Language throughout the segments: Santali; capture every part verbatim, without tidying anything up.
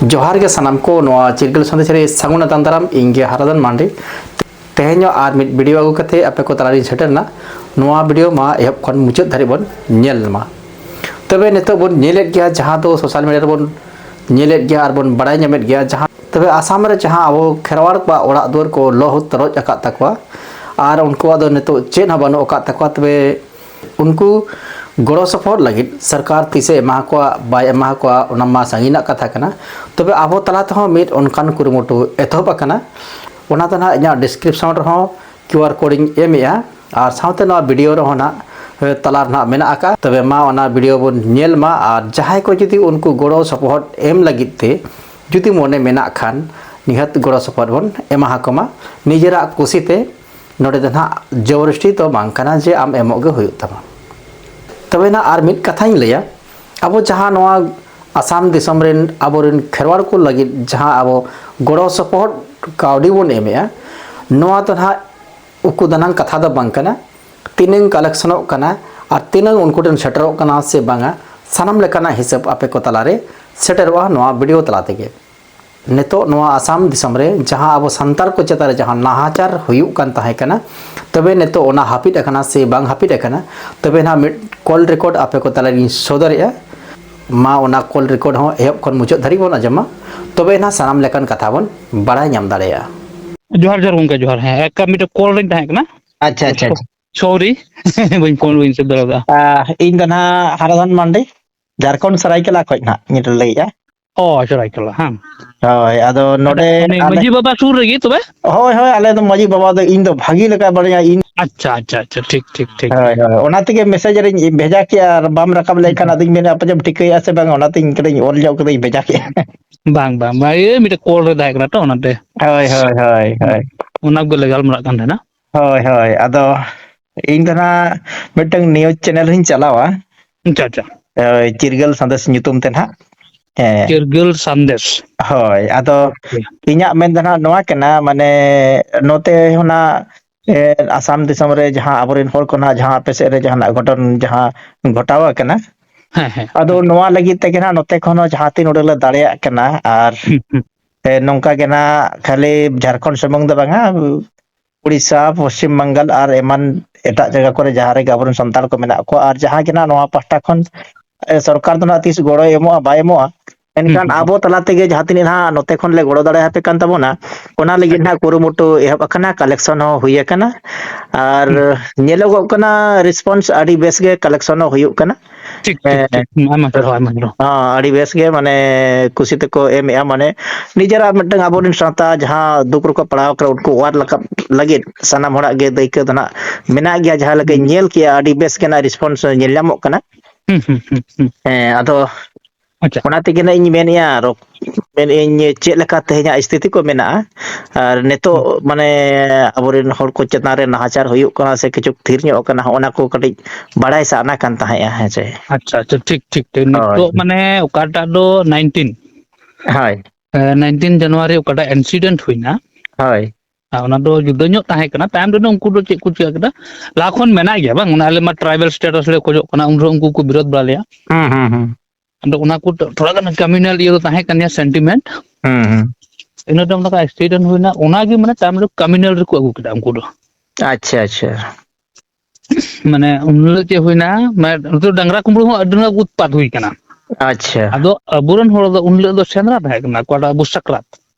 ᱡᱚᱦᱟᱨ ᱜᱮ ᱥᱟᱱᱟᱢ ᱠᱚ, ᱱᱚᱣᱟ ᱪᱤᱨᱜᱟᱹᱞ ᱥᱟᱸᱫᱮᱥ ᱨᱮ ᱥᱟᱹᱜᱩᱱ ᱟᱛᱟᱝ ᱫᱟᱨᱟᱢ᱾ ᱤᱧ ᱜᱮ ᱦᱟᱨᱟᱫᱷᱚᱱ ᱢᱟᱱᱰᱤ᱾ ᱛᱮᱦᱮᱧ ᱦᱚᱸ ᱟᱨ ᱢᱤᱫ ᱵᱷᱤᱰᱤᱭᱳ ᱟᱹᱜᱩ ᱠᱟᱛᱮ ᱟᱯᱮ ᱠᱚ ᱛᱟᱞᱟᱨᱤᱧ ᱥᱮᱴᱮᱨ ᱮᱱᱟ᱾ ᱱᱚᱣᱟ ᱵᱷᱤᱰᱤᱭᱳ ᱢᱟ ᱮᱦᱚᱵ ᱠᱷᱚᱱ ᱢᱩᱪᱟᱹᱫ ᱫᱷᱟᱹᱨᱤᱡ ᱵᱚᱱ ᱧᱮᱞ ᱢᱟ᱾ ᱛᱚᱵᱮ ᱱᱤᱛᱚᱜ ᱵᱚᱱ ᱧᱮᱞᱮᱫ ᱜᱮᱭᱟ, ᱡᱟᱦᱟᱸ ᱫᱚ ᱥᱳᱥᱟᱞ ᱢᱤᱰᱤᱭᱟ ᱨᱮᱵᱚᱱ ᱧᱮᱞᱮᱫ ᱜᱮᱭᱟ ᱟᱨ ᱵᱚᱱ ᱵᱟᱲᱟᱭ ᱧᱟᱢᱮᱫ ᱜᱮᱭᱟ, ᱡᱟᱦᱟᱸ ᱛᱚᱵᱮ ᱟᱥᱟᱢ ᱨᱮ ᱡᱟᱦᱟᱸ ᱟᱵᱚ ᱠᱷᱮᱨᱣᱟᱲ ᱠᱚᱣᱟᱜ ᱚᱲᱟᱜ ᱫᱩᱣᱟᱹᱨ ᱠᱚ ᱞᱚᱦᱩᱫ ᱛᱚᱨᱚᱡ ᱟᱠᱟᱫ ᱛᱟᱠᱚᱣᱟ ᱟᱨ ᱩᱱᱠᱩᱣᱟᱜ ᱫᱚ ᱱᱤᱛᱚᱜ ᱪᱮᱫ ᱦᱚᱸ ᱵᱟᱹᱱᱩᱜ ᱟᱠᱟᱫ ᱛᱟᱠᱚᱣᱟ᱾ ᱛᱚᱵᱮ ᱩᱱᱠᱩ ᱜᱚᱲᱚ ᱥᱚᱯᱚᱦᱚᱫ ᱞᱟᱹᱜᱤᱫ ᱥᱚᱨᱠᱟᱨ ᱛᱤᱥᱮ ᱮᱢᱟ ᱠᱚᱣᱟ, ᱵᱟᱭ ᱮᱢᱟ ᱠᱚᱣᱟ, ᱚᱱᱟ ᱢᱟ ᱥᱟᱺᱜᱤᱧ ᱨᱮᱱᱟᱜ ᱠᱟᱛᱷᱟ ᱠᱟᱱᱟ᱾ ᱛᱚᱵᱮ ᱟᱵᱚ ᱛᱟᱞᱟ ᱛᱮᱦᱚᱸ ᱢᱤᱫ ᱚᱱᱠᱟᱱ ᱠᱩᱨᱩᱢᱩᱴᱩ ᱮᱛᱚᱦᱚᱵ ᱟᱠᱟᱱᱟ᱾ ᱚᱱᱟ ᱫᱚ ᱱᱟᱦᱟᱜ ᱤᱧᱟᱹᱜ ᱰᱤᱥᱠᱨᱤᱯᱥᱚᱱ ᱨᱮᱦᱚᱸ ᱠᱤᱭᱩ ᱟᱨ ᱠᱳᱰ ᱤᱧ ᱮᱢᱮᱜᱼᱟ ᱟᱨ ᱥᱟᱶᱛᱮ ᱱᱚᱣᱟ ᱵᱷᱤᱰᱤᱭᱳ ᱨᱮᱦᱚᱸ ᱱᱟᱦᱟᱜ, ᱮ, ᱛᱟᱞᱟ ᱨᱮ ᱱᱟᱦᱟᱜ ᱢᱮᱱᱟᱜ ᱟᱠᱟᱫ᱾ ᱛᱚᱵᱮ ᱢᱟ ᱚᱱᱟ ᱵᱷᱤᱰᱤᱭᱳ ᱵᱚᱱ ᱧᱮᱞ ᱢᱟ ᱟᱨ ᱡᱟᱦᱟᱸᱭ ᱠᱚ ᱡᱩᱫᱤ ᱩᱱᱠᱩ ᱜᱚᱲᱚ ᱥᱚᱯᱚᱦᱚᱫ ᱮᱢ ᱞᱟᱹᱜᱤᱫ ᱛᱮ ᱡᱩᱫᱤ ᱢᱚᱱᱮ ᱢᱮᱱᱟᱜ ᱠᱷᱟᱱ, ᱱᱤᱦᱟᱹᱛ ᱜᱚᱲᱚ ᱥᱚᱯᱚᱦᱚᱫ ᱵᱚᱱ ᱮᱢᱟ ᱟᱠᱚ ᱢᱟ ᱱᱤᱡᱮᱨᱟᱜ ᱠᱩᱥᱤ ᱛᱮ᱾ ᱱᱚᱰᱮ ᱫᱚ ᱱᱟᱦᱟᱜ ᱡᱚᱵᱚᱨᱫᱚᱥᱛᱤ ᱫᱚ ᱵᱟᱝ ᱠᱟᱱᱟ ᱡᱮ ᱟᱢ ᱮᱢᱚᱜ ᱜᱮ ᱦᱩᱭᱩᱜ ᱛᱟᱢᱟ᱾ ᱛᱚᱵᱮ ᱱᱟᱦᱟᱜ ᱟᱨ ᱢᱤᱫ ᱠᱟᱛᱷᱟᱧ ᱞᱟᱹᱭᱟ, ᱟᱵᱚ ᱡᱟᱦᱟᱸ ᱱᱚᱣᱟ ᱟᱥᱟᱢ ᱫᱤᱥᱚᱢ ᱨᱮᱱ ᱟᱵᱚᱨᱮᱱ ᱠᱷᱮᱨᱣᱟᱲ ᱠᱚ ᱞᱟᱹᱜᱤᱫ ᱡᱟᱦᱟᱸ ᱟᱵᱚ ᱜᱚᱲᱚ ᱥᱚᱯᱚᱦᱚᱫ ᱠᱟᱹᱣᱰᱤ ᱵᱚᱱ ᱮᱢᱮᱜᱼᱟ, ᱱᱚᱣᱟ ᱫᱚ ᱱᱟᱦᱟᱜ ᱩᱠᱩ ᱫᱟᱱᱟᱝ ᱠᱟᱛᱷᱟ ᱫᱚ ᱵᱟᱝ ᱠᱟᱱᱟ᱾ ᱛᱤᱱᱟᱹᱝ ᱠᱟᱞᱮᱠᱥᱚᱱᱚᱜ ᱠᱟᱱᱟ ᱟᱨ ᱛᱤᱱᱟᱹᱝ ᱩᱱᱠᱩ ᱴᱷᱮᱱ ᱥᱮᱴᱮᱨᱚᱜ ᱠᱟᱱᱟ ᱥᱮ ᱵᱟᱝᱟ, ᱥᱟᱱᱟᱢ ᱞᱮᱠᱟᱱᱟᱜ ᱦᱤᱥᱟᱹᱵ ᱟᱯᱮ ᱠᱚ ᱛᱟᱞᱟᱨᱮ ᱥᱮᱴᱮᱨᱚᱜᱼᱟ ᱱᱚᱣᱟ ᱵᱷᱤᱰᱤᱭᱳ ᱛᱟᱞᱟ ᱛᱮᱜᱮ᱾ ᱱᱤᱛᱚᱜ ᱱᱚᱣᱟ ᱟᱥᱟᱢ ᱫᱤᱥᱚᱢ ᱨᱮ ᱡᱟᱦᱟᱸ ᱟᱵᱚ ᱥᱟᱱᱛᱟᱲ ᱠᱚ ᱪᱮᱛᱟᱱ ᱨᱮ ᱡᱟᱦᱟᱸ ᱱᱟᱦᱟᱪᱟᱨ ᱦᱩᱭᱩᱜ ᱠᱟᱱ ᱛᱟᱦᱮᱸ ᱠᱟᱱᱟ, ᱛᱚᱵᱮ ᱱᱤᱛᱚᱜ ᱚᱱᱟ ᱦᱟᱹᱯᱤᱫ ᱟᱠᱟᱱᱟ ᱥᱮ ᱵᱟᱝ ᱦᱟᱹᱯᱤᱫ ᱟᱠᱟᱱᱟ, ᱛᱚᱵᱮ ᱱᱟᱦᱟᱜ ᱢᱤᱫ ᱠᱚᱞ ᱨᱮᱠᱚᱨᱰ ᱟᱯᱮ ᱠᱚ ᱛᱟᱞᱟᱨᱤᱧ ᱥᱚᱫᱚᱨᱮᱜᱼᱟ᱾ ᱢᱟ ᱚᱱᱟ ᱠᱚᱞ ᱨᱮᱠᱚᱨᱰ ᱦᱚᱸ ᱮᱦᱚᱵ ᱠᱷᱚᱱ ᱢᱩᱪᱟᱹᱫ ᱫᱷᱟᱹᱨᱤᱡ ᱵᱚᱱ ᱟᱸᱡᱚᱢᱟ, ᱛᱚᱵᱮ ᱱᱟᱦᱟᱜ ᱥᱟᱱᱟᱢ ᱞᱮᱠᱟᱱ ᱠᱟᱛᱷᱟ ᱵᱚᱱ ᱵᱟᱲᱟᱭ ᱧᱟᱢ ᱫᱟᱲᱮᱭᱟᱜᱼᱟ᱾ ᱡᱚᱦᱟᱨ, ᱡᱚᱦᱟᱨ ᱜᱚᱝᱠᱮ, ᱡᱚᱦᱟᱨ᱾ ᱦᱮᱸ, ᱮᱠ ᱢᱤᱫᱴᱮᱡ ᱠᱚᱞ ᱨᱤᱧ ᱛᱟᱦᱮᱸ ᱠᱟᱱᱟ᱾ ᱟᱪᱪᱷᱟ, ᱟᱪᱪᱷᱟ, ᱟᱪᱪᱷᱟ᱾ ᱥᱚᱨᱤ, ᱵᱟᱹᱧ ᱯᱷᱳᱱ, ᱵᱟᱹᱧ ᱥᱮᱵᱷ ᱫᱟᱲᱮ ᱠᱟᱜᱼᱟ᱾ ᱟᱦ, ᱤᱧ ᱫᱚ ᱱᱟᱦᱟᱜ ᱦᱟᱨᱟᱫᱷᱚᱱ ᱢᱟᱱᱰᱤ, ᱡᱷᱟᱲᱠᱷᱚᱸᱰ ᱥᱟᱨᱟᱭᱠᱮᱞᱟ ᱠᱷᱚᱡ ᱱᱟᱦᱟᱜ ᱤᱧ ᱞᱟᱹᱭᱮᱫᱼᱟ᱾ ᱚ, ᱥᱚᱨᱟᱭᱠᱮᱞᱟ, ᱦᱮᱸ᱾ ᱦᱳᱭ, ᱟᱫᱚ ᱟᱫᱚ ᱱᱚᱰᱮ ᱩᱱᱤ ᱟᱞᱮ ᱢᱟᱹᱡᱷᱤ ᱵᱟᱵᱟ ᱥᱩᱨ ᱨᱮᱜᱮ ᱛᱚᱵᱮ? ᱦᱳᱭ, ᱦᱳᱭ, ᱟᱞᱮ ᱫᱚ ᱢᱟᱹᱡᱷᱤ ᱵᱟᱵᱟ ᱫᱚ ᱤᱧ ᱫᱚ ᱵᱷᱟᱹᱜᱤ ᱞᱮᱠᱟ ᱵᱟᱲᱟᱭᱟ ᱤᱧ᱾ ᱟᱪᱪᱷᱟ, ᱟᱪᱪᱷᱟ, ᱟᱪᱪᱷᱟ, ᱴᱷᱤᱠ, ᱴᱷᱤᱠ, ᱴᱷᱤᱠ᱾ ᱦᱳᱭ, ᱦᱳᱭ, ᱚᱱᱟ ᱛᱮᱜᱮ ᱢᱮᱥᱮᱡᱽ ᱨᱤᱧ ᱵᱷᱮᱡᱟ ᱠᱮᱜᱼᱟ, ᱟᱨ ᱵᱟᱢ ᱨᱟᱠᱟᱵ ᱞᱮᱱᱠᱷᱟᱱ ᱟᱫᱚᱧ ᱢᱮᱱᱟ, ᱟᱯᱮ ᱪᱚᱢ ᱴᱷᱤᱠᱟᱹᱭᱟ ᱥᱮ ᱵᱟᱝ, ᱚᱱᱟᱛᱮᱧ ᱠᱟᱹᱴᱤᱡ ᱚᱞ ᱧᱚᱜ ᱠᱟᱛᱮᱧ ᱵᱷᱮᱡᱟ ᱠᱮᱜᱼᱟ᱾ ᱵᱟᱝ, ᱵᱟᱝ, ᱵᱟᱝ, ᱤᱭᱟᱹ ᱢᱤᱫᱴᱮᱡ ᱠᱚᱞ ᱨᱮ ᱛᱟᱦᱮᱸ ᱠᱟᱱᱟ ᱛᱚ, ᱚᱱᱟᱛᱮ᱾ ᱦᱳᱭ, ᱦᱳᱭ, ᱦᱳᱭ, ᱦᱳᱭ᱾ ᱚᱱᱟ ᱠᱚᱜᱮ ᱞᱮ ᱜᱟᱞᱢᱟᱨᱟᱜ ᱠᱟᱱ ᱛᱟᱦᱮᱱᱟ᱾ ᱦᱳᱭ, ᱦᱳᱭ, ᱟᱫᱚ ᱤᱧ ᱫᱚ ᱱᱟᱦᱟᱜ ᱢᱤᱫᱴᱟᱝ ᱱᱤᱭᱩᱡᱽ ᱪᱮᱱᱮᱞ ᱦᱚᱸᱧ ᱪᱟᱞᱟᱣᱟ᱾ ᱟᱪᱪᱷᱟ, ᱟᱪᱪᱷᱟ᱾ ᱦᱳᱭ, ᱪᱤᱨᱜᱟᱹᱞ ᱥᱟᱸᱫᱮᱥ ᱧᱩᱛᱩᱢ ᱛᱮ ᱱᱟᱦᱟᱜ᱾ ᱦᱮᱸ᱾ ᱪᱤᱨᱜᱟᱹᱞ ᱥᱟᱸᱫᱮᱥ᱾ ᱦᱳᱭ, ᱟᱫᱚ ᱳᱠᱮ᱾ ᱤᱧᱟᱹᱜ ᱢᱮᱱ ᱫᱚ ᱱᱟᱦᱟᱜ ᱱᱚᱣᱟ ᱠᱟᱱᱟ, ᱢᱟᱱᱮ ᱱᱚᱛᱮ ᱦᱚᱸ ᱱᱟᱦᱟᱜ, ᱮ, ᱟᱥᱟᱢ ᱫᱤᱥᱚᱢ ᱨᱮ ᱡᱟᱦᱟᱸ ᱟᱵᱚᱨᱮᱱ ᱦᱚᱲ ᱠᱚ ᱱᱟᱦᱟᱜ ᱡᱟᱦᱟᱸ ᱟᱯᱮ ᱥᱮᱫ ᱨᱮ ᱡᱟᱦᱟᱱᱟᱜ ᱜᱷᱚᱴᱚᱱ ᱡᱟᱦᱟᱸ ᱜᱷᱚᱴᱟᱣ ᱟᱠᱟᱱᱟ, ᱦᱮᱸ, ᱦᱮᱸ᱾ ᱟᱫᱚ ᱱᱚᱣᱟ ᱞᱟᱹᱜᱤᱫ ᱛᱮᱜᱮ ᱱᱟᱦᱟᱜ ᱱᱚᱛᱮ ᱠᱷᱚᱱ ᱦᱚᱸ ᱡᱟᱦᱟᱸ ᱛᱤᱱ ᱩᱰᱟᱹᱝ ᱞᱮ ᱫᱟᱲᱮᱭᱟᱜ ᱠᱟᱱᱟ, ᱟᱨ ᱦᱩᱸ, ᱦᱩᱸ᱾ ᱮ, ᱱᱚᱝᱠᱟ ᱜᱮ ᱱᱟᱦᱟᱜ ᱠᱷᱟᱹᱞᱤ ᱡᱷᱟᱲᱠᱷᱚᱸᱰ ᱥᱩᱢᱩᱝ ᱫᱚ ᱵᱟᱝᱟ, ᱩᱲᱤᱥᱥᱟ, ᱯᱚᱥᱪᱤᱢ ᱵᱟᱝᱜᱟᱞ ᱟᱨ ᱮᱢᱟᱱ ᱮᱴᱟᱜ ᱡᱟᱭᱜᱟ ᱠᱚᱨᱮ ᱡᱟᱦᱟᱸ ᱨᱮᱜᱮ ᱟᱵᱚᱨᱮᱱ ᱥᱟᱱᱛᱟᱲ ᱠᱚ ᱢᱮᱱᱟᱜ ᱠᱚᱣᱟ, ᱟᱨ ᱡᱟᱦᱟᱸ ᱜᱮ ᱱᱟᱦᱟᱜ ᱱᱚᱣᱟ ᱯᱟᱦᱴᱟ ᱠᱷᱚᱱ, ᱮ, ᱥᱚᱨᱠᱟᱨ ᱫᱚ ᱱᱟᱦᱟᱜ ᱛᱤᱥ ᱜᱚᱲᱚᱭ ᱮᱢᱚᱜᱼᱟ ᱵᱟᱭ ᱮᱢᱚᱜᱼᱟ, ᱦᱩᱸ, ᱢᱮᱱᱠᱷᱟᱱ ᱦᱩᱸ, ᱦᱩᱸ᱾ ᱟᱵᱚ ᱛᱟᱞᱟ ᱛᱮᱜᱮ ᱡᱟᱦᱟᱸ ᱛᱤᱱᱟᱹᱜ ᱱᱟᱦᱟᱜ ᱱᱚᱛᱮ ᱠᱷᱚᱱ ᱞᱮ ᱜᱚᱲᱚ ᱫᱟᱲᱮᱭᱟᱯᱮ ᱠᱟᱱ ᱛᱟᱵᱚᱱᱟ, ᱚᱱᱟ ᱞᱟᱹᱜᱤᱫ ᱟᱪᱪᱷᱟ᱾ ᱱᱟᱦᱟᱜ ᱠᱩᱨᱩᱢᱩᱴᱩ ᱮᱦᱚᱵ ᱟᱠᱟᱱᱟ, ᱠᱟᱞᱮᱠᱥᱚᱱ ᱦᱚᱸ ᱦᱩᱭ ᱟᱠᱟᱱᱟ᱾ ᱟᱨ ᱦᱩᱸ᱾ ᱧᱮᱞᱚᱜᱚᱜ ᱠᱟᱱᱟ, ᱨᱮᱥᱯᱚᱱᱥ ᱟᱹᱰᱤ ᱵᱮᱥ ᱜᱮ ᱠᱟᱞᱮᱠᱥᱚᱱ ᱦᱚᱸ ᱦᱩᱭᱩᱜ ᱠᱟᱱᱟ᱾ ᱴᱷᱤᱠ, ᱴᱷᱤᱠ, ᱦᱮᱸ, ᱴᱷᱤᱠ᱾ ᱟᱭᱢᱟ ᱥᱟᱨᱦᱟᱣ, ᱟᱭᱢᱟ ᱥᱟᱨᱦᱟᱣ᱾ ᱦᱚᱸ, ᱟᱹᱰᱤ ᱵᱮᱥ ᱜᱮ, ᱢᱟᱱᱮ, ᱠᱩᱥᱤ ᱛᱮᱠᱚ ᱮᱢᱮᱜᱼᱟ, ᱢᱟᱱᱮ, ᱱᱤᱡᱮᱨᱟᱜ ᱢᱤᱫᱴᱟᱝ ᱟᱵᱚᱨᱮᱱ ᱥᱟᱶᱛᱟ ᱡᱟᱦᱟᱸ ᱫᱩᱠ ᱨᱮᱠᱚ ᱯᱟᱲᱟᱣ ᱠᱟᱱᱟ, ᱩᱱᱠᱩ ᱚᱣᱟᱨ ᱞᱟᱠᱟᱵ ᱞᱟᱹᱜᱤᱫ ᱥᱟᱱᱟᱢ ᱦᱚᱲᱟᱜ ᱜᱮ ᱫᱟᱹᱭᱠᱟᱹ ᱫᱚ ᱱᱟᱜ ᱢᱮᱱᱟᱜ ᱜᱮᱭᱟ᱾ ᱡᱟᱦᱟᱸ ᱞᱮᱠᱟᱧ ᱦᱩᱸ᱾ ᱧᱮᱞ ᱠᱮᱜᱼᱟ, ᱟᱹᱰᱤ ᱵᱮᱥ ᱜᱮ ᱱᱟᱜ ᱨᱮᱥᱯᱚᱱᱥ ᱧᱮᱞ ᱧᱟᱢᱚᱜ ᱠᱟᱱᱟ᱾ ᱦᱩᱸ, ᱦᱩᱸ, ᱦᱩᱸ, ᱦᱩᱸ᱾ ᱦᱮᱸ, ᱟᱫᱚ ᱟᱪᱪᱷᱟ᱾ ᱚᱱᱟ ᱛᱮᱜᱮ ᱱᱟᱜ ᱤᱧ ᱢᱮᱱᱮᱜᱼᱟ, ᱟᱨᱚ ᱢᱮᱱᱮᱜᱼᱟᱹᱧ, ᱪᱮᱫ ᱞᱮᱠᱟ ᱛᱮᱦᱮᱧᱟᱜ ᱥᱛᱷᱤᱛᱤ ᱠᱚ ᱢᱮᱱᱟᱜᱼᱟ, ᱟᱨ ᱱᱤᱛᱚᱜ, ᱦᱩᱸ᱾ ᱢᱟᱱᱮ, ᱟᱵᱚᱨᱮᱱ ᱦᱚᱲ ᱠᱚ ᱪᱮᱛᱟᱱ ᱨᱮ ᱱᱟᱦᱟᱪᱟᱨ ᱦᱩᱭᱩᱜ ᱠᱟᱱᱟ ᱥᱮ ᱠᱤᱪᱷᱩ ᱛᱷᱤᱨ ᱧᱚᱜ ᱟᱠᱟᱱᱟ, ᱦᱚᱸᱜᱼᱚ ᱱᱟ ᱠᱚ ᱠᱟᱹᱴᱤᱡ ᱵᱟᱲᱟᱭ ᱥᱟᱱᱟ ᱠᱟᱱ ᱛᱟᱦᱮᱸᱜᱼᱟ, ᱦᱮᱸ ᱥᱮ? ᱟᱪᱪᱷᱟ, ᱟᱪᱪᱷᱟ, ᱴᱷᱤᱠ, ᱴᱷᱤᱠ, ᱴᱷᱤᱠ᱾ ᱦᱳᱭ᱾ ᱱᱤᱛᱚᱜ, ᱢᱟᱱᱮ, ᱚᱠᱟᱴᱟᱜ ᱫᱚ ᱱᱟᱭᱤᱱᱴᱤᱱ, ᱦᱳᱭ᱾ ᱮ, ᱱᱟᱭᱤᱱᱴᱤᱱ ᱡᱟᱱᱩᱣᱟᱨᱤ ᱚᱠᱟᱴᱟᱜ ᱤᱱᱥᱤᱰᱮᱱᱴ ᱦᱩᱭᱱᱟ, ᱦᱳᱭ᱾ ᱟᱨ ᱚᱱᱟ ᱫᱚ ᱡᱩᱫᱟᱹ ᱧᱚᱜ ᱛᱟᱦᱮᱸ ᱠᱟᱱᱟ᱾ ᱛᱟᱭᱚᱢ ᱨᱮᱫᱚ ᱩᱱᱠᱩ ᱫᱚ ᱪᱮᱫ ᱠᱚ ᱪᱤᱠᱟᱹ ᱠᱮᱫᱟ, ᱞᱟᱦᱟ ᱠᱷᱚᱱ ᱢᱮᱱᱟᱜ ᱜᱮᱭᱟ, ᱵᱟᱝ? ᱚᱱᱟ ᱟᱞᱮ ᱢᱟ ᱴᱨᱟᱭᱵᱟᱞ ᱥᱴᱮᱴᱟᱥ ᱞᱮ ᱠᱷᱚᱡᱚᱜ ᱠᱟᱱᱟ, ᱩᱱ ᱨᱮᱦᱚᱸ ᱩᱱᱠᱩ ᱠᱚ ᱵᱤᱨᱳᱫ ᱵᱟᱲᱟ ᱞᱮᱭᱟ᱾ ᱦᱩᱸ, ᱦᱩᱸ, ᱦᱩᱸ᱾ ᱟᱫᱚ ᱚᱱᱟ ᱠᱚ ᱛᱷᱚᱲᱟ ᱜᱟᱱ ᱠᱚᱢᱤᱭᱩᱱᱟᱞ ᱤᱭᱟᱹ ᱫᱚ ᱛᱟᱦᱮᱸ ᱠᱟᱱ ᱜᱮᱭᱟ, ᱥᱮᱱᱴᱤᱢᱮᱱᱴ᱾ ᱦᱩᱸ, ᱦᱩᱸ᱾ ᱤᱱᱟᱹ ᱛᱟᱭᱚᱢ ᱫᱚ ᱮᱠᱥᱤᱰᱮᱱᱴ ᱦᱩᱭᱱᱟ, ᱚᱱᱟᱜᱮ, ᱢᱟᱱᱮ, ᱛᱟᱭᱚᱢ ᱨᱮ ᱠᱚᱢᱤᱭᱩᱱᱟᱞ ᱨᱮᱠᱚ ᱟᱹᱜᱩ ᱠᱮᱫᱟ ᱩᱱᱠᱩ ᱫᱚ᱾ ᱟᱪᱪᱷᱟ, ᱟᱪᱪᱷᱟ᱾ ᱢᱟᱱᱮ, ᱩᱱ ᱦᱤᱞᱳᱜ ᱪᱮᱫ ᱦᱩᱭᱱᱟ, ᱢᱟᱱᱮ, ᱱᱚᱛᱮ ᱰᱟᱝᱨᱟ ᱠᱩᱢᱵᱽᱲᱩ ᱦᱚᱸ ᱟᱹᱰᱤ ᱩᱛᱯᱟᱛ ᱦᱩᱭ ᱠᱟᱱᱟ᱾ ᱟᱪᱪᱷᱟ᱾ ᱟᱫᱚ ᱟᱵᱚᱨᱮᱱ ᱦᱚᱲ ᱫᱚ ᱩᱱ ᱦᱤᱞᱳᱜ ᱫᱚ ᱥᱮᱸᱫᱽᱨᱟ ᱛᱟᱦᱮᱸ ᱠᱟᱱᱟ, ᱚᱠᱟᱴᱟᱜ ᱟᱵᱚ ᱥᱟᱠᱨᱟᱛ᱾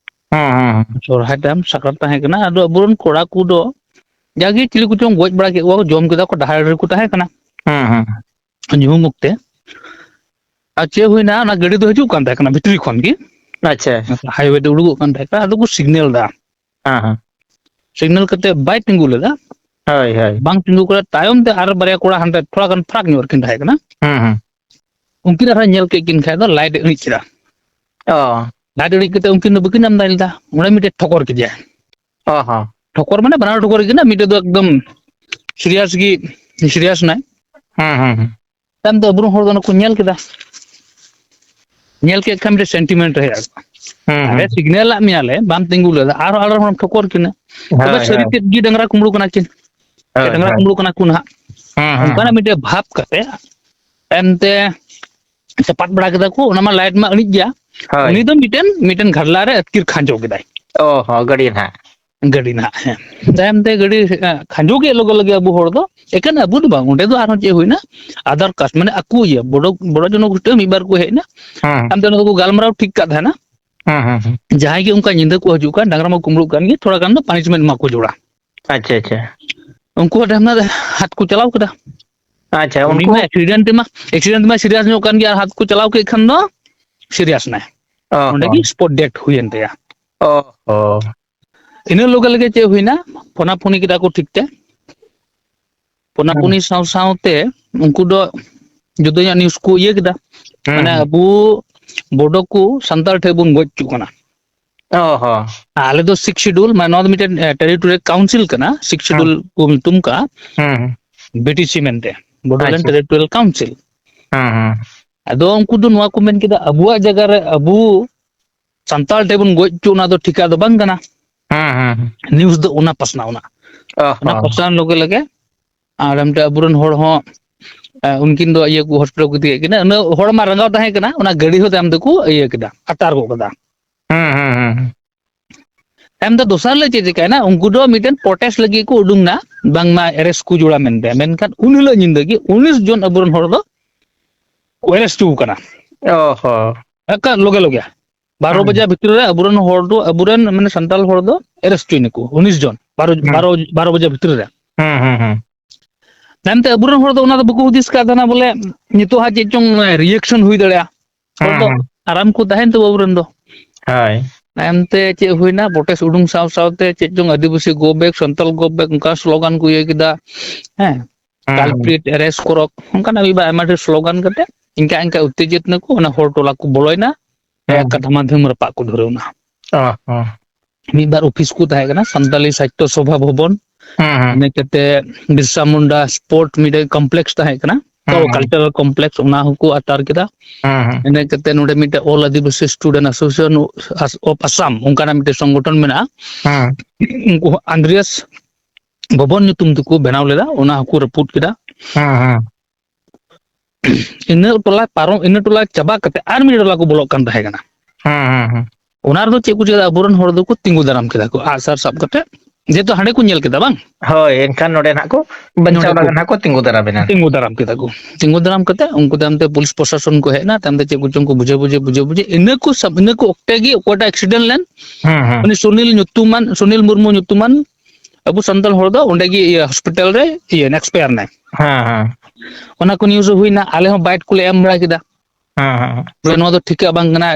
ᱦᱩᱸ, ᱦᱩᱸ, ᱦᱩᱸ᱾ ᱥᱚᱨᱦᱟᱭ ᱛᱟᱭᱚᱢ ᱥᱟᱠᱨᱟᱛ ᱛᱟᱦᱮᱸ ᱠᱟᱱᱟ᱾ ᱟᱫᱚ ᱟᱵᱚᱨᱮᱱ ᱠᱚᱲᱟ ᱠᱚᱫᱚ ᱡᱟᱜᱮ ᱪᱤᱞᱤ ᱠᱚᱪᱚᱝ ᱜᱚᱡ ᱵᱟᱲᱟ ᱠᱮᱫ ᱠᱚᱣᱟ, ᱡᱚᱢ ᱠᱮᱫᱟ ᱠᱚ, ᱰᱟᱦᱟᱨ ᱨᱮᱠᱚ ᱛᱟᱦᱮᱸ ᱠᱟᱱᱟ᱾ ᱦᱩᱸ, ᱦᱩᱸ᱾ ᱧᱩᱦᱩᱢ ᱚᱠᱛᱮ᱾ ᱟᱨ ᱪᱮᱫ ᱦᱩᱭᱱᱟ, ᱚᱱᱟ ᱜᱟᱹᱰᱤ ᱫᱚ ᱦᱤᱡᱩᱜ ᱠᱟᱱ ᱛᱟᱦᱮᱸ ᱠᱟᱱᱟ ᱵᱷᱤᱛᱨᱤ ᱠᱷᱚᱱ ᱜᱮ᱾ ᱟᱪᱪᱷᱟ᱾ ᱦᱟᱭᱣᱮ ᱛᱮ ᱩᱰᱩᱠᱚᱜ ᱠᱟᱱ ᱛᱟᱦᱮᱸ ᱠᱟᱱᱟ, ᱟᱫᱚ ᱠᱚ ᱥᱤᱜᱽᱱᱮᱞ ᱫᱟ᱾ ᱦᱮᱸ, ᱦᱮᱸ᱾ ᱥᱤᱜᱽᱱᱮᱞ ᱠᱟᱛᱮ ᱵᱟᱭ ᱛᱤᱸᱜᱩ ᱞᱮᱫᱟ᱾ ᱦᱳᱭ, ᱦᱳᱭ᱾ ᱵᱟᱝ ᱛᱤᱸᱜᱩ ᱠᱟᱛᱮ ᱛᱟᱭᱚᱢ ᱛᱮ ᱟᱨ ᱵᱟᱨᱭᱟ ᱠᱚᱲᱟ ᱦᱟᱱᱛᱮ ᱛᱷᱚᱲᱟ ᱜᱟᱱ ᱯᱷᱟᱨᱟᱠ ᱧᱚᱜ ᱨᱮᱠᱤᱱ ᱛᱟᱦᱮᱸ ᱠᱟᱱᱟ᱾ ᱦᱩᱸ, ᱦᱩᱸ᱾ ᱩᱱᱠᱤᱱ ᱟᱨᱦᱚᱸ ᱧᱮᱞ ᱠᱮᱫ ᱠᱤᱱ ᱠᱷᱟᱡ ᱫᱚ ᱞᱟᱭᱤᱴ ᱮ ᱤᱬᱤᱡ ᱠᱮᱫᱟ᱾ ᱚ᱾ ᱞᱟᱭᱤᱴ ᱤᱬᱤᱡ ᱠᱟᱛᱮ ᱩᱱᱠᱤᱱ ᱫᱚ ᱵᱟᱹᱠᱤᱱ ᱟᱢᱫᱟ ᱞᱮᱫᱟ᱾ ᱚᱸᱰᱮ ᱢᱤᱫᱴᱮᱡ ᱴᱷᱚᱠᱚᱨ ᱠᱮᱫᱮᱭᱟᱭ᱾ ᱚ ᱦᱚᱸ᱾ ᱴᱷᱚᱠᱚᱨ ᱢᱟᱱᱮ ᱵᱟᱱᱟᱨ ᱴᱷᱚᱠᱚᱨ ᱠᱤᱱᱟ, ᱢᱤᱫᱴᱮᱡ ᱫᱚ ᱮᱠᱫᱚᱢ ᱥᱤᱨᱤᱭᱟᱥ ᱜᱮ, ᱥᱤᱨᱤᱭᱟᱥ ᱱᱟᱭ᱾ ᱦᱩᱸ, ᱦᱩᱸ, ᱦᱩᱸ᱾ ᱛᱟᱭᱚᱢ ᱫᱚ ᱟᱵᱚᱨᱮᱱ ᱦᱚᱲ ᱫᱚ ᱚᱱᱟ ᱠᱚ ᱧᱮᱞ ᱠᱮᱫᱟ᱾ ᱧᱮᱞ ᱠᱮᱫ ᱠᱷᱟᱱ ᱢᱤᱫᱴᱮᱡ ᱥᱮᱱᱴᱤᱢᱮᱱᱴ ᱨᱮ ᱦᱮᱡ ᱟᱠᱚ᱾ ᱦᱩᱸ, ᱟᱞᱮ ᱦᱩᱸ᱾ ᱥᱤᱜᱽᱱᱮᱞ ᱟᱫ ᱢᱮᱭᱟᱞᱮ, ᱵᱟᱢ ᱛᱤᱸᱜᱩ ᱞᱮᱫᱟ, ᱟᱨᱦᱚᱸ ᱟᱞᱮ ᱦᱚᱲᱮᱢ ᱴᱷᱚᱠᱚᱨ ᱠᱤᱱᱟ᱾ ᱛᱚᱵᱮ ᱦᱳᱭ, ᱥᱟᱹᱨᱤ ᱦᱳᱭ᱾ ᱛᱮᱫ ᱜᱮ ᱰᱟᱝᱨᱟ ᱠᱩᱢᱵᱽᱲᱩ ᱠᱟᱱᱟ ᱠᱤᱱ᱾ ᱥᱮ ᱦᱳᱭ, ᱰᱟᱝᱨᱟ ᱦᱳᱭ᱾ ᱠᱩᱢᱵᱽᱲᱩ ᱠᱟᱱᱟ ᱠᱚ ᱱᱟᱦᱟᱜ᱾ ᱦᱩᱸ, ᱦᱩᱸ, ᱚᱱᱠᱟᱱᱟᱜ ᱦᱩᱸ᱾ ᱢᱤᱫᱴᱮᱡ ᱵᱷᱟᱵᱽ ᱠᱟᱛᱮ ᱛᱟᱭᱚᱢ ᱛᱮ ᱪᱟᱯᱟᱫ ᱵᱟᱲᱟ ᱠᱮᱫᱟ ᱠᱚ, ᱚᱱᱟ ᱢᱟ ᱞᱟᱭᱤᱴ ᱢᱟ ᱟᱹᱬᱤᱡ ᱜᱮᱭᱟ᱾ ᱦᱳᱭ᱾ ᱩᱱᱤ ᱫᱚ ᱢᱤᱫᱴᱮᱱ, ᱢᱤᱫᱴᱮᱱ ᱜᱷᱟᱴᱞᱟ ᱨᱮ ᱟᱹᱛᱠᱤᱨ ᱠᱷᱟᱸᱡᱚ ᱠᱮᱫᱟᱭ᱾ ᱚ ᱦᱚᱸ, ᱜᱟᱹᱰᱤ ᱱᱟᱦᱟᱜ᱾ ᱜᱟᱹᱰᱤ ᱱᱟᱦᱟᱜ, ᱦᱮᱸ᱾ ᱛᱟᱭᱚᱢ ᱛᱮ ᱜᱟᱹᱰᱤ, ᱮ, ᱠᱷᱟᱸᱡᱚ ᱠᱮᱫ ᱞᱚᱜᱮ ᱞᱚᱜᱮ ᱟᱵᱚ ᱦᱚᱲ ᱫᱚ, ᱮᱠᱮᱱ ᱟᱵᱚ ᱫᱚ ᱵᱟᱝ, ᱚᱸᱰᱮ ᱫᱚ ᱟᱨᱦᱚᱸ ᱪᱮᱫ ᱦᱩᱭᱱᱟ, other caste, ᱢᱟᱱᱮ ᱟᱠᱚ ᱤᱭᱟᱹ, ᱵᱚᱰᱚ, ᱵᱚᱰᱚ ᱡᱚᱱᱚᱜᱳᱥᱴᱤ ᱢᱤᱫ ᱵᱟᱨ ᱠᱚ ᱦᱮᱡ ᱮᱱᱟ᱾ ᱦᱮᱸ᱾ ᱛᱟᱭᱚᱢ ᱛᱮ ᱚᱱᱟ ᱫᱚᱠᱚ ᱜᱟᱞᱢᱟᱨᱟᱣ ᱴᱷᱤᱠ ᱠᱟᱜ ᱛᱟᱦᱮᱱᱟ᱾ ᱦᱮᱸ, ᱦᱮᱸ, ᱦᱮᱸ᱾ ᱡᱟᱦᱟᱸᱭ ᱜᱮ ᱚᱱᱠᱟ ᱧᱤᱫᱟᱹ ᱠᱚ ᱦᱤᱡᱩᱜ ᱠᱟᱱ, ᱰᱟᱝᱨᱟ ᱢᱟ ᱠᱩᱢᱵᱽᱲᱩᱜ ᱠᱟᱱ ᱜᱮ, ᱛᱷᱚᱲᱟ ᱜᱟᱱ ᱫᱚ punishment ᱮᱢᱟ ᱠᱚ ᱡᱚᱲᱟ᱾ ᱟᱪᱪᱷᱟ, ᱟᱪᱪᱷᱟ᱾ ᱩᱱᱠᱩ ᱦᱚᱸ ᱰᱟᱝᱨᱟ ᱦᱟᱛ ᱠᱚ ᱪᱟᱞᱟᱣ ᱠᱮᱫᱟ᱾ ᱟᱪᱪᱷᱟ, ᱩᱱᱤ ᱩᱱᱠᱩ ᱢᱟ accident ᱨᱮᱢᱟ, accident ᱨᱮᱢᱟ serious ᱧᱚᱜ ᱠᱟᱱ ᱜᱮᱭᱟ, ᱟᱨ ᱦᱟᱛ ᱠᱚ ᱪᱟᱞᱟᱣ ᱠᱮᱫ ᱠᱷᱟᱱ ᱫᱚ serious ᱱᱟᱭ᱾ ᱚ ᱚᱸᱰᱮ ᱜᱮ ᱦᱚᱸ᱾ Spot death ᱦᱩᱭᱮᱱ ᱛᱟᱭᱟ᱾ ᱚ ᱦᱚᱸ᱾ ᱤᱱᱟᱹ ᱞᱚᱜᱮ ᱞᱚᱜᱮ ᱪᱮᱫ ᱦᱩᱭᱱᱟ, ᱯᱷᱳᱱᱟ ᱯᱷᱳᱱᱤ ᱠᱮᱫᱟ ᱠᱚ ᱴᱷᱤᱠ ᱛᱮ᱾ ᱯᱷᱳᱱᱟ ᱦᱩᱸ᱾ ᱯᱷᱳᱱᱤ ᱥᱟᱶ ᱥᱟᱶᱛᱮ ᱩᱱᱠᱩ ᱫᱚ ᱡᱩᱫᱟᱹ ᱧᱚᱜ news ᱠᱚ ᱤᱭᱟᱹ ᱠᱮᱫᱟ᱾ ᱦᱩᱸ, ᱢᱟᱱᱮ ᱦᱩᱸ᱾ ᱟᱵᱚ ᱵᱚᱰᱚ ᱠᱚ ᱥᱟᱱᱛᱟᱲ ᱴᱷᱮᱱ ᱵᱚᱱ ᱜᱚᱡ ᱦᱚᱪᱚᱜ ᱠᱟᱱᱟ᱾ ᱚ ᱦᱚᱸ᱾ ᱟᱞᱮ ᱫᱚ Sixth Schedule, ᱢᱟᱱᱮ ᱱᱚᱣᱟ ᱫᱚ ᱢᱤᱫᱴᱮᱱ, ᱮ, territorial council ᱠᱟᱱᱟ, Sixth ᱦᱩᱸ᱾ Schedule ᱠᱚ ᱧᱩᱛᱩᱢ ᱠᱟᱜᱼᱟ, ᱦᱩᱸ, ᱦᱩᱸ᱾ B T C ᱢᱮᱱᱛᱮ, Bodoland ᱟᱪᱪᱷᱟ᱾ Territorial Council᱾ ᱦᱩᱸ, ᱦᱩᱸ᱾ ᱟᱫᱚ ᱩᱱᱠᱩ ᱫᱚ ᱱᱚᱣᱟ ᱠᱚ ᱢᱮᱱ ᱠᱮᱫᱟ, ᱟᱵᱚᱣᱟᱜ ᱡᱟᱭᱜᱟ ᱨᱮ ᱟᱵᱚ ᱥᱟᱱᱛᱟᱲ ᱴᱷᱮᱱ ᱵᱚᱱ ᱜᱚᱡ ᱦᱚᱪᱚ, ᱚᱱᱟ ᱫᱚ ᱴᱷᱤᱠᱟ ᱫᱚ ᱵᱟᱝ ᱠᱟᱱᱟ᱾ ᱦᱩᱸ, ᱦᱩᱸ, ᱦᱩᱸ᱾ News ᱫᱚ ᱚᱱᱟ ᱯᱟᱥᱱᱟᱣ ᱮᱱᱟ᱾ ᱚ ᱚᱱᱟ ᱦᱚᱸ᱾ ᱯᱟᱥᱱᱟᱣ ᱞᱚᱜᱮ ᱞᱚᱜᱮ ᱟᱨ ᱢᱤᱫᱴᱮᱡ ᱟᱵᱚᱨᱮᱱ ᱦᱚᱲ ᱦᱚᱸ, ᱮ, ᱩᱱᱠᱤᱱ ᱫᱚ ᱤᱭᱟᱹ ᱠᱚ hospital ᱠᱚ ᱤᱫᱤ ᱠᱮᱫ ᱠᱤᱱᱟ᱾ ᱩᱱᱟᱹᱜ ᱦᱚᱲ ᱢᱟ ᱨᱟᱸᱜᱟᱣ ᱛᱟᱦᱮᱸ ᱠᱟᱱᱟ, ᱚᱱᱟ ᱜᱟᱹᱰᱤ ᱦᱚᱸ ᱛᱟᱭᱚᱢ ᱛᱮᱠᱚ ᱤᱭᱟᱹ ᱠᱮᱫᱟ, ᱟᱴᱟᱨ ᱜᱚᱫ ᱠᱟᱫᱟ᱾ ᱦᱩᱸ, ᱦᱩᱸ, ᱦᱩᱸ, ᱦᱩᱸ᱾ ᱛᱟᱭᱚᱢ ᱛᱮ ᱫᱚᱥᱟᱨ ᱦᱤᱞᱳᱜ ᱪᱮᱫ ᱪᱤᱠᱟᱭᱱᱟ, ᱩᱱᱠᱩ ᱫᱚ ᱢᱤᱫᱴᱮᱱ protest ᱞᱟᱹᱜᱤᱫ ᱠᱚ ᱩᱰᱩᱝ ᱱᱟ, ᱵᱟᱝᱢᱟ arrest ᱠᱚ ᱡᱚᱲᱟ ᱢᱮᱱᱛᱮ᱾ ᱢᱮᱱᱠᱷᱟᱱ ᱩᱱ ᱦᱤᱞᱳᱜ ᱧᱤᱫᱟᱹ ᱜᱮ ᱩᱱᱤᱥ ᱡᱚᱱ ᱟᱵᱚᱨᱮᱱ ᱦᱚᱲ ᱫᱚ ᱠᱚ arrest ᱦᱚᱪᱚ ᱠᱟᱱᱟ᱾ ᱚ ᱦᱚᱸ᱾ ᱮᱠᱟᱞ ᱞᱚᱜᱮ ᱞᱚᱜᱮ᱾ ᱵᱟᱨᱚ ᱦᱩᱸ᱾ ᱵᱟᱡᱟ ᱵᱷᱤᱛᱨᱤ ᱨᱮ ᱟᱵᱚᱨᱮᱱ ᱦᱚᱲ ᱫᱚ, ᱟᱵᱚᱨᱮᱱ ᱢᱟᱱᱮ ᱥᱟᱱᱛᱟᱲ ᱦᱚᱲ ᱫᱚ arrest ᱦᱚᱪᱚᱭ ᱱᱟᱠᱚ, ᱩᱱᱤᱥ ᱡᱚᱱ, ᱵᱟᱨᱚ, ᱦᱩᱸ᱾ ᱵᱟᱨᱚ, ᱵᱟᱨᱚ ᱵᱟᱡᱟ ᱵᱷᱤᱛᱨᱤ ᱨᱮ᱾ ᱦᱩᱸ, ᱦᱩᱸ, ᱦᱩᱸ᱾ ᱛᱟᱭᱚᱢ ᱛᱮ ᱟᱵᱚᱨᱮᱱ ᱦᱚᱲ ᱫᱚ ᱚᱱᱟ ᱫᱚ ᱵᱟᱠᱚ ᱦᱩᱫᱤᱥ ᱠᱟᱜ ᱛᱟᱦᱮᱱᱟ ᱵᱚᱞᱮ ᱱᱤᱛᱚᱜ ᱦᱟᱸᱜ ᱪᱮᱫ ᱪᱚᱝ reaction ᱦᱩᱭ ᱫᱟᱲᱮᱭᱟᱜᱼᱟ᱾ ᱦᱚᱲ ᱦᱩᱸ, ᱫᱚ ᱦᱩᱸ᱾ ᱟᱨᱟᱢ ᱠᱚ ᱛᱟᱦᱮᱱ ᱛᱟᱵᱚ ᱟᱵᱚᱨᱮᱱ ᱫᱚ᱾ ᱦᱳᱭ᱾ ᱛᱟᱭᱚᱢ ᱛᱮ ᱪᱮᱫ ᱦᱩᱭᱱᱟ, protest ᱩᱰᱩᱝ ᱥᱟᱶ ᱥᱟᱶᱛᱮ ᱪᱮᱫ ᱪᱚᱝ "ᱟᱹᱫᱤᱵᱟᱹᱥᱤ go back", "Santal go back", ᱚᱱᱠᱟ slogan ᱠᱚ ᱤᱭᱟᱹ ᱠᱮᱫᱟ᱾ ᱦᱮᱸ᱾ ᱦᱩᱸ, ᱦᱩᱸ᱾ "Culprit arrest ᱠᱚᱨᱚ", ᱚᱱᱠᱟᱱᱟᱜ ᱢᱤᱫ ᱵᱟᱨ ᱟᱭᱢᱟ ᱰᱷᱮᱨ slogan ᱠᱟᱛᱮ ᱤᱱᱠᱟ ᱤᱱᱠᱟ ᱩᱛᱛᱮᱡᱤᱛ ᱱᱟᱠᱚ, ᱚᱱᱟ ᱦᱚᱲ ᱴᱚᱞᱟ ᱠᱚ ᱵᱚᱞᱚᱭᱮᱱᱟ᱾ ᱦᱩᱸ, ᱠᱟᱭᱟᱠ ᱦᱩᱸ᱾ ᱠᱟᱛᱷᱟ ᱢᱟᱫᱷᱭᱚᱢ ᱨᱟᱯᱟᱜ ᱠᱚ ᱫᱷᱩᱨᱟᱹᱣ ᱮᱱᱟ᱾ ᱚ, ᱦᱚᱸ᱾ ᱢᱤᱫ ᱵᱟᱨ ᱚᱯᱷᱤᱥ ᱠᱚ ᱛᱟᱦᱮᱸ ᱠᱟᱱᱟ, ᱥᱟᱱᱛᱟᱞᱤ ᱥᱟᱦᱤᱛᱛᱚ ᱥᱚᱵᱷᱟ ᱵᱷᱚᱵᱚᱱ, ᱦᱩᱸ, ᱦᱩᱸ᱾ ᱤᱱᱟᱹ ᱠᱟᱛᱮ ᱵᱤᱨᱥᱟ ᱢᱩᱱᱰᱟ sport ᱢᱤᱫᱴᱮᱡ complex ᱛᱟᱦᱮᱸ ᱠᱟᱱᱟ, ᱛᱚ ᱦᱩᱸ, ᱦᱩᱸ᱾ Cultural complex, ᱚᱱᱟ ᱦᱚᱸᱠᱚ ᱟᱴᱟᱨ ᱠᱮᱫᱟ᱾ ᱦᱩᱸ, ᱦᱩᱸ᱾ ᱤᱱᱟᱹ ᱠᱟᱛᱮ ᱱᱚᱰᱮ ᱢᱤᱫᱴᱮᱡ All Adivasi Student Association of Assam, ᱚᱱᱠᱟᱱᱟᱜ ᱢᱤᱫᱴᱮᱡ ᱥᱚᱝᱜᱚᱴᱷᱚᱱ ᱢᱮᱱᱟᱜᱼᱟ᱾ ᱦᱩᱸ᱾ ᱩᱱᱠᱩ ᱦᱚᱸ ᱟᱱᱫᱨᱮᱭᱟᱥ ᱵᱷᱚᱵᱚᱱ ᱧᱩᱛᱩᱢ ᱛᱮᱠᱚ ᱵᱮᱱᱟᱣ ᱞᱮᱫᱟ, ᱚᱱᱟ ᱦᱚᱸᱠᱚ ᱨᱟᱹᱯᱩᱫ ᱠᱮᱫᱟ᱾ ᱦᱩᱸ, ᱦᱩᱸ᱾ ᱤᱱᱟᱹ ᱴᱚᱞᱟ ᱯᱟᱨᱚᱢ, ᱤᱱᱟᱹ ᱴᱚᱞᱟ ᱪᱟᱵᱟ ᱠᱟᱛᱮ ᱟᱨ ᱢᱤᱫ ᱴᱚᱞᱟ ᱠᱚ ᱵᱚᱞᱚᱜ ᱠᱟᱱ ᱛᱟᱦᱮᱸ ᱠᱟᱱᱟ᱾ ᱦᱩᱸ, ᱦᱩᱸ, ᱦᱩᱸ᱾ ᱚᱱᱟ ᱨᱮᱫᱚ ᱪᱮᱫ ᱠᱚ ᱪᱤᱠᱟᱹ ᱠᱮᱫᱟ? ᱟᱵᱚᱨᱮᱱ ᱦᱚᱲ ᱫᱚᱠᱚ ᱛᱤᱸᱜᱩ ᱫᱟᱨᱟᱢ ᱠᱮᱫᱟ ᱠᱚ ᱟᱜᱼᱥᱟᱨ ᱥᱟᱵ ᱠᱟᱛᱮ, ᱡᱮᱦᱮᱛᱩ ᱦᱟᱸᱰᱮ ᱠᱚ ᱧᱮᱞ ᱠᱮᱫᱟ, ᱵᱟᱝ? ᱦᱳᱭ, ᱮᱱᱠᱷᱟᱱ ᱱᱚᱰᱮ ᱱᱟᱦᱟᱜ ᱠᱚ ᱵᱟᱧᱪᱟᱣ ᱱᱚᱰᱮ ᱠᱚ ᱞᱟᱜᱟ ᱱᱟᱦᱟᱜ ᱠᱚ ᱛᱤᱸᱜᱩ ᱫᱟᱨᱟᱢ ᱮᱱᱟ᱾ ᱛᱤᱸᱜᱩ ᱫᱟᱨᱟᱢ ᱠᱮᱫᱟ ᱠᱚ᱾ ᱛᱤᱸᱜᱩ ᱫᱟᱨᱟᱢ ᱠᱟᱛᱮ ᱩᱱᱠᱩ ᱛᱟᱭᱚᱢ ᱛᱮ ᱯᱩᱞᱤᱥ ᱯᱨᱚᱥᱟᱥᱚᱱ ᱠᱚ ᱦᱮᱡ ᱮᱱᱟ, ᱛᱟᱭᱚᱢ ᱛᱮ ᱪᱮᱫ ᱠᱚᱪᱚᱝ ᱠᱚ ᱵᱩᱡᱷᱟᱹ ᱵᱩᱡᱷᱟᱹ, ᱵᱩᱡᱷᱟᱹ ᱵᱩᱡᱷᱟᱹ, ᱤᱱᱟᱹ ᱠᱚ ᱥᱟᱵ, ᱤᱱᱟᱹ ᱠᱚ ᱚᱠᱛᱮ ᱜᱮ ᱚᱠᱚᱭᱴᱟᱜ ᱮᱠᱥᱤᱰᱮᱱᱴ ᱞᱮᱱ, ᱦᱩᱸ, ᱦᱩᱸ᱾ ᱩᱱᱤ ᱥᱩᱱᱤᱞ ᱧᱩᱛᱩᱢᱟᱱ, ᱥᱩᱱᱤᱞ ᱢᱩᱨᱢᱩ ᱧᱩᱛᱩᱢᱟᱱ ᱟᱵᱚ ᱥᱟᱱᱛᱟᱲ ᱦᱚᱲ ᱫᱚ ᱚᱸᱰᱮ ᱜᱮ, ᱤᱭᱟᱹ, ᱦᱚᱥᱯᱤᱴᱟᱞ ᱨᱮ, ᱤᱭᱟᱹ, ᱮᱠᱥᱯᱟᱭᱟᱨ ᱱᱟᱭ᱾ ᱦᱮᱸ, ᱦᱮᱸ᱾ ᱚᱱᱟ ᱠᱚ ᱱᱤᱭᱩᱡᱽ ᱦᱩᱭᱱᱟ, ᱟᱞᱮ ᱦᱚᱸ ᱵᱟᱭᱤᱴ ᱠᱚᱞᱮ ᱮᱢ ᱵᱟᱲᱟ ᱠᱮᱫᱟ᱾ ᱦᱮᱸ, ᱦᱮᱸ, ᱦᱮᱸ᱾ ᱵᱚᱞᱮ, ᱱᱚᱣᱟ ᱫᱚ ᱴᱷᱤᱠᱟᱹ ᱵᱟᱝ ᱠᱟᱱᱟ,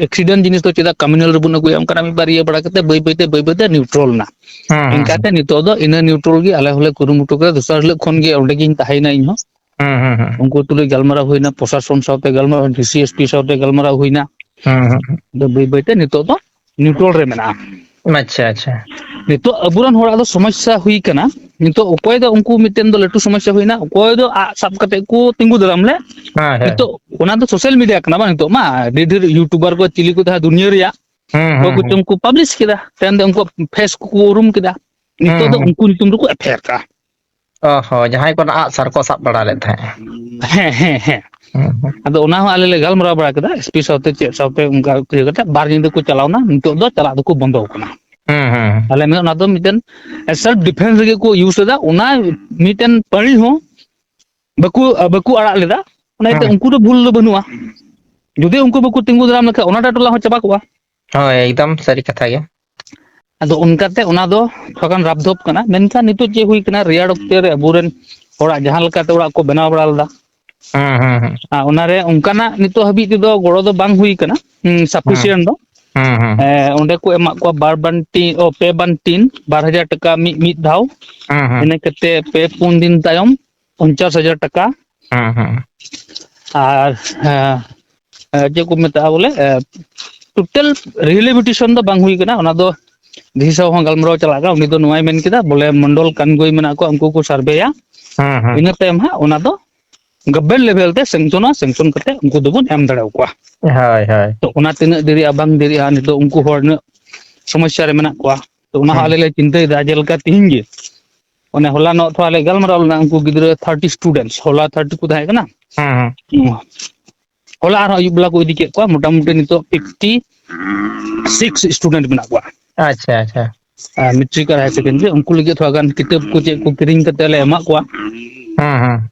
ᱮᱠᱥᱤᱰᱮᱱᱴ ᱡᱤᱱᱤᱥ ᱫᱚ ᱪᱮᱫᱟᱜ ᱠᱟᱹᱢᱤᱱᱟᱞ ᱨᱮᱵᱚᱱ ᱟᱹᱜᱩᱭᱟ? ᱚᱱᱠᱟᱱᱟᱜ ᱢᱤᱫ ᱵᱟᱨ ᱤᱭᱟᱹ ᱵᱟᱲᱟ ᱠᱟᱛᱮ ᱵᱟᱹᱭ ᱵᱟᱹᱭ ᱛᱮ, ᱵᱟᱹᱭ ᱵᱟᱹᱭ ᱛᱮ ᱱᱤᱭᱩᱴᱨᱟᱞ ᱮᱱᱟ᱾ ᱦᱮᱸ, ᱦᱮᱸ, ᱮᱱᱠᱟᱛᱮ ᱦᱮᱸ᱾ ᱱᱤᱛᱚᱜ ᱫᱚ ᱤᱱᱟᱹ ᱱᱤᱭᱩᱴᱨᱟᱞ ᱜᱮ ᱟᱞᱮ ᱦᱚᱸᱞᱮ ᱠᱩᱨᱩᱢᱩᱴᱩ ᱠᱮᱫᱟ᱾ ᱫᱚᱥᱟᱨ ᱦᱤᱞᱳᱜ ᱠᱷᱚᱱ ᱜᱮ ᱚᱸᱰᱮ ᱜᱤᱧ ᱛᱟᱦᱮᱸᱭᱮᱱᱟ ᱤᱧ ᱦᱚᱸ᱾ ᱦᱮᱸ, ᱦᱮᱸ, ᱦᱮᱸ᱾ ᱩᱱᱠᱩ ᱛᱩᱞᱩᱡ ᱜᱟᱞᱢᱟᱨᱟᱣ ᱦᱩᱭᱱᱟ, ᱯᱨᱚᱥᱟᱥᱚᱱ ᱥᱟᱶᱛᱮ ᱜᱟᱞᱢᱟᱨᱟᱣ, ᱰᱤ ᱥᱤ ᱮᱥ ᱯᱤ ᱥᱟᱶᱛᱮ ᱜᱟᱞᱢᱟᱨᱟᱣ ᱦᱩᱭᱱᱟ᱾ ᱦᱮᱸ, ᱦᱮᱸ, ᱦᱮᱸ᱾ ᱟᱫᱚ ᱵᱟᱹᱭ ᱵᱟᱹᱭ ᱛᱮ ᱱᱤᱛᱚᱜ ᱫᱚ ᱱᱤᱭᱩᱴᱨᱟᱞ ᱨᱮ ᱢᱮᱱᱟᱜᱼᱟ᱾ ᱟᱪᱪᱷᱟ, ᱟᱪᱪᱷᱟ᱾ ᱱᱤᱛᱚᱜ ᱟᱵᱚᱨᱮᱱ ᱦᱚᱲᱟᱜ ᱫᱚ ᱥᱚᱢᱚᱥᱥᱟ ᱦᱩᱭ ᱠᱟᱱᱟ, ᱱᱤᱛᱚᱜ ᱚᱠᱚᱭ ᱫᱚ ᱩᱱᱠᱩ ᱢᱤᱫᱴᱮᱱ ᱫᱚ ᱞᱟᱹᱴᱩ ᱥᱚᱢᱚᱥᱥᱟ ᱦᱩᱭᱱᱟ, ᱚᱠᱚᱭ ᱫᱚ ᱟᱜ ᱥᱟᱵ ᱠᱟᱛᱮ ᱠᱚ ᱛᱤᱸᱜᱩ ᱫᱟᱨᱟᱢ ᱞᱮ᱾ ᱦᱮᱸ, ᱦᱮᱸ᱾ ᱱᱤᱛᱚᱜ ᱚᱱᱟ ᱫᱚ ᱥᱳᱥᱟᱞ ᱢᱤᱰᱤᱭᱟ ᱠᱟᱱᱟ ᱵᱟᱝ? ᱱᱤᱛᱚᱜ ᱢᱟ ᱟᱹᱰᱤ ᱰᱷᱮᱨ ᱭᱩᱴᱩᱵᱟᱨ ᱠᱚ ᱪᱤᱞᱤ ᱠᱚ ᱛᱟᱦᱮᱸ ᱫᱩᱱᱭᱟᱹ ᱨᱮᱭᱟᱜ, ᱦᱮᱸ, ᱚᱠᱚᱭ ᱦᱮᱸ, ᱦᱮᱸ᱾ ᱠᱚᱪᱚᱝ ᱠᱚ ᱯᱟᱵᱽᱞᱤᱥ ᱠᱮᱫᱟ, ᱛᱟᱭᱚᱢ ᱛᱮ ᱩᱱᱠᱩᱣᱟᱜ ᱯᱷᱮᱥ ᱠᱚᱠᱚ ᱩᱨᱩᱢ ᱠᱮᱫᱟ᱾ ᱦᱮᱸ, ᱱᱤᱛᱚᱜ ᱫᱚ ᱦᱮᱸ᱾ ᱩᱱᱠᱩ ᱧᱩᱛᱩᱢ ᱨᱮᱠᱚ ᱮᱯᱷ ᱟᱭ ᱟᱨ ᱠᱟᱜᱼᱟ᱾ ᱚ ᱦᱚᱸ, ᱡᱟᱦᱟᱸᱭ ᱠᱚ ᱱᱟᱜ ᱟᱜ ᱥᱟᱨ ᱠᱚ ᱥᱟᱵ ᱵᱟᱲᱟ ᱞᱮᱫ ᱛᱟᱦᱮᱸᱫ᱾ ᱦᱮᱸ, ᱦᱮᱸ, ᱦᱮᱸ᱾ ᱦᱩᱸ, ᱦᱩᱸ᱾ ᱟᱫᱚ ᱚᱱᱟ ᱦᱚᱸ ᱟᱞᱮ ᱞᱮ ᱜᱟᱞᱢᱟᱨᱟᱣ ᱵᱟᱲᱟ ᱠᱮᱫᱟ, ᱮᱥ ᱯᱤ ᱥᱟᱶᱛᱮ ᱪᱮᱫ ᱥᱟᱶᱛᱮ ᱚᱱᱠᱟ ᱤᱭᱟᱹ ᱠᱟᱛᱮ ᱵᱟᱨ ᱧᱤᱫᱟᱹ ᱠᱚ ᱪᱟᱞᱟᱣᱱᱟ, ᱱᱤᱛᱚᱜ ᱫᱚ ᱪᱟᱞᱟᱜ ᱫᱚᱠᱚ ᱵᱚᱱᱫᱚ ᱟᱠᱟᱱᱟ᱾ ᱦᱩᱸ, ᱦᱩᱸ, ᱦᱩᱸ᱾ ᱟᱞᱮ ᱢᱮᱱ ᱚᱱᱟ ᱫᱚ ᱢᱤᱫᱴᱮᱱ ᱥᱮᱞᱯ ᱰᱤᱯᱷᱮᱱᱥ ᱞᱟᱹᱜᱤᱫ ᱠᱚ ᱤᱭᱩᱡᱽ ᱞᱮᱫᱟ, ᱚᱱᱟ ᱢᱤᱫᱴᱮᱱ ᱯᱟᱹᱲᱤ ᱦᱚᱸ ᱵᱟᱠᱚ, ᱵᱟᱠᱚ ᱟᱲᱟᱜ ᱞᱮᱫᱟ, ᱚᱱᱟ ᱤᱭᱟᱹᱛᱮ ᱦᱩᱸ᱾ ᱩᱱᱠᱩ ᱫᱚ ᱵᱷᱩᱞ ᱫᱚ ᱵᱟᱹᱱᱩᱜᱼᱟ᱾ ᱡᱩᱫᱤ ᱩᱱᱠᱩ ᱵᱟᱠᱚ ᱛᱤᱸᱜᱩ ᱫᱟᱨᱟᱢ ᱞᱮᱠᱷᱟᱱ ᱚᱱᱟᱴᱟᱜ ᱴᱚᱞᱟ ᱦᱚᱸ ᱪᱟᱵᱟ ᱠᱚᱜᱼᱟ᱾ ᱦᱳᱭ, ᱮᱠᱫᱚᱢ ᱥᱟᱹᱨᱤ ᱠᱟᱛᱷᱟ ᱜᱮ᱾ ᱟᱫᱚ ᱚᱱᱠᱟᱛᱮ ᱚᱱᱟ ᱫᱚ ᱛᱷᱚᱲᱟ ᱜᱟᱱ ᱨᱟᱯᱫᱷᱚᱯ ᱠᱟᱱᱟ, ᱢᱮᱱᱠᱷᱟᱱ ᱱᱤᱛᱚᱜ ᱪᱮᱫ ᱦᱩᱭ ᱠᱟᱱᱟ, ᱨᱮᱭᱟᱲ ᱚᱠᱛᱮ ᱨᱮ ᱟᱵᱚᱨᱮᱱ ᱦᱚᱲᱟᱜ ᱡᱟᱦᱟᱸ ᱞᱮᱠᱟᱛᱮ ᱚᱲᱟᱜ ᱠᱚ ᱵᱮᱱᱟᱣ ᱵᱟᱲᱟ ᱞᱮᱫᱟ, ᱦᱩᱸ, ᱦᱩᱸ, ᱦᱩᱸ᱾ ᱟᱨ ᱚᱱᱟᱨᱮ ᱚᱱᱠᱟᱱᱟᱜ ᱱᱤᱛᱚᱜ ᱦᱟᱹᱵᱤᱡ ᱛᱮᱫᱚ ᱜᱚᱲᱚ ᱫᱚ ᱵᱟᱝ ᱦᱩᱭ ᱠᱟᱱᱟ, ᱦᱩᱸ, ᱦᱩᱸ᱾ ᱥᱟᱯᱷᱤᱥᱤᱭᱮᱱᱴ ᱫᱚ᱾ ᱦᱩᱸ, ᱦᱩᱸ᱾ ᱮ, ᱚᱸᱰᱮ ᱠᱚ ᱮᱢᱟᱜ ᱠᱚᱣᱟ ᱵᱟᱨ ᱵᱟᱱᱴᱤ, ᱚ, ᱯᱮ ᱵᱟᱱᱴᱤᱱ, ᱵᱟᱨ ᱦᱟᱡᱟᱨ ᱴᱟᱠᱟ ᱢᱤᱫ, ᱢᱤᱫ ᱫᱷᱟᱣ᱾ ᱦᱩᱸ, ᱦᱩᱸ᱾ ᱤᱱᱟᱹ ᱠᱟᱛᱮ ᱯᱮ ᱯᱩᱱ ᱫᱤᱱ ᱛᱟᱭᱚᱢ ᱯᱚᱧᱪᱟᱥ ᱦᱟᱡᱟᱨ ᱴᱟᱠᱟ᱾ ᱦᱩᱸ, ᱦᱩᱸ᱾ ᱟᱨ, ᱮ, ᱮ, ᱪᱮᱫ ᱠᱚ ᱢᱮᱛᱟᱜᱼᱟ ᱵᱚᱞᱮ, ᱮ, ᱴᱳᱴᱟᱞ ᱨᱤᱦᱮᱵᱤᱞᱤᱴᱮᱥᱚᱱ ᱫᱚ ᱵᱟᱝ ᱦᱩᱭ ᱠᱟᱱᱟ, ᱚᱱᱟ ᱫᱚ ᱰᱤ ᱥᱤ ᱥᱟᱶ ᱦᱚᱸ ᱜᱟᱞᱢᱟᱨᱟᱣ ᱪᱟᱞᱟᱜ ᱠᱟᱱᱟ, ᱩᱱᱤ ᱫᱚ ᱱᱚᱣᱟᱭ ᱢᱮᱱ ᱠᱮᱫᱟ ᱵᱚᱞᱮ ᱢᱚᱱᱰᱚᱞ ᱠᱟᱱᱜᱚᱭ ᱢᱮᱱᱟᱜ ᱠᱚᱣᱟ, ᱩᱱᱠᱩ ᱠᱚ ᱥᱟᱨᱵᱷᱮᱭᱟ, ᱦᱩᱸ, ᱦᱩᱸ᱾ ᱤᱱᱟᱹ ᱛᱟᱭᱚᱢ ᱦᱟᱸᱜ ᱚᱱᱟ ᱫᱚ ᱜᱚᱵᱷᱢᱮᱱᱴ ᱞᱮᱵᱮᱞ ᱛᱮ ᱥᱮᱝᱥᱚᱱᱟ, ᱥᱮᱝᱥᱚᱱ ᱠᱟᱛᱮ ᱩᱱᱠᱩ ᱫᱚᱵᱚᱱ ᱮᱢ ᱫᱟᱲᱮ ᱟᱠᱚᱣᱟ᱾ ᱦᱳᱭ, ᱦᱳᱭ᱾ ᱛᱚ ᱚᱱᱟ ᱛᱤᱱᱟᱹᱜ ᱫᱮᱨᱤᱜᱼᱟ ᱵᱟᱝ ᱫᱮᱨᱤᱜᱼᱟ, ᱱᱤᱛᱚᱜ ᱩᱱᱠᱩ ᱦᱚᱲ ᱩᱱᱟᱹᱜ ᱥᱚᱢᱚᱥᱥᱟ ᱨᱮ ᱢᱮᱱᱟᱜ ᱠᱚᱣᱟ, ᱛᱚ ᱚᱱᱟ ᱦᱚᱸ ᱦᱩᱸ᱾ ᱟᱞᱮ ᱞᱮ ᱪᱤᱱᱛᱟᱹᱭᱮᱫᱟ᱾ ᱡᱮᱞᱮᱠᱟ ᱛᱤᱦᱤᱧ ᱜᱮ ᱚᱱᱮ ᱦᱚᱞᱟᱱᱚᱜ ᱛᱷᱚᱲᱟ ᱞᱮ ᱜᱟᱞᱢᱟᱨᱟᱣ ᱞᱮᱱᱟ, ᱩᱱᱠᱩ ᱜᱤᱫᱽᱨᱟᱹ ᱛᱷᱟᱨᱴᱤ ᱥᱴᱩᱰᱮᱱᱴᱥ ᱦᱚᱞᱟ ᱛᱷᱟᱨᱴᱤ ᱠᱚ ᱛᱟᱦᱮᱸ ᱠᱟᱱᱟ, ᱦᱮᱸ, ᱦᱮᱸ᱾ ᱦᱚᱞᱟ ᱟᱨᱦᱚᱸ ᱟᱹᱭᱩᱵ ᱵᱮᱞᱟ ᱠᱚ ᱤᱫᱤ ᱠᱮᱫ ᱠᱚᱣᱟ, ᱢᱚᱴᱟᱢᱩᱴᱤ ᱱᱤᱛᱚᱜ ᱯᱷᱤᱯᱴᱤ ᱥᱤᱠᱥ ᱥᱴᱩᱰᱮᱱᱴ ᱢᱮᱱᱟᱜ ᱠᱚᱣᱟ᱾ ᱟᱪᱪᱷᱟ, ᱟᱪᱪᱷᱟ᱾ ᱟᱨ ᱢᱮᱴᱨᱤᱠ ᱟᱨ ᱦᱟᱭᱟᱨ ᱥᱮᱠᱮᱱᱰᱟᱨᱤ, ᱩᱱᱠᱩ ᱞᱟᱹᱜᱤᱫ ᱛᱷᱚᱲᱟ ᱜᱟᱱ ᱠᱤᱛᱟᱹᱵ ᱠᱚ ᱪᱮᱫ ᱠᱚ ᱠᱤᱨᱤᱧ ᱠᱟᱛᱮ ᱞᱮ ᱮᱢᱟᱜ ᱠᱚᱣᱟ᱾ ᱦᱮᱸ, ᱦᱮᱸ᱾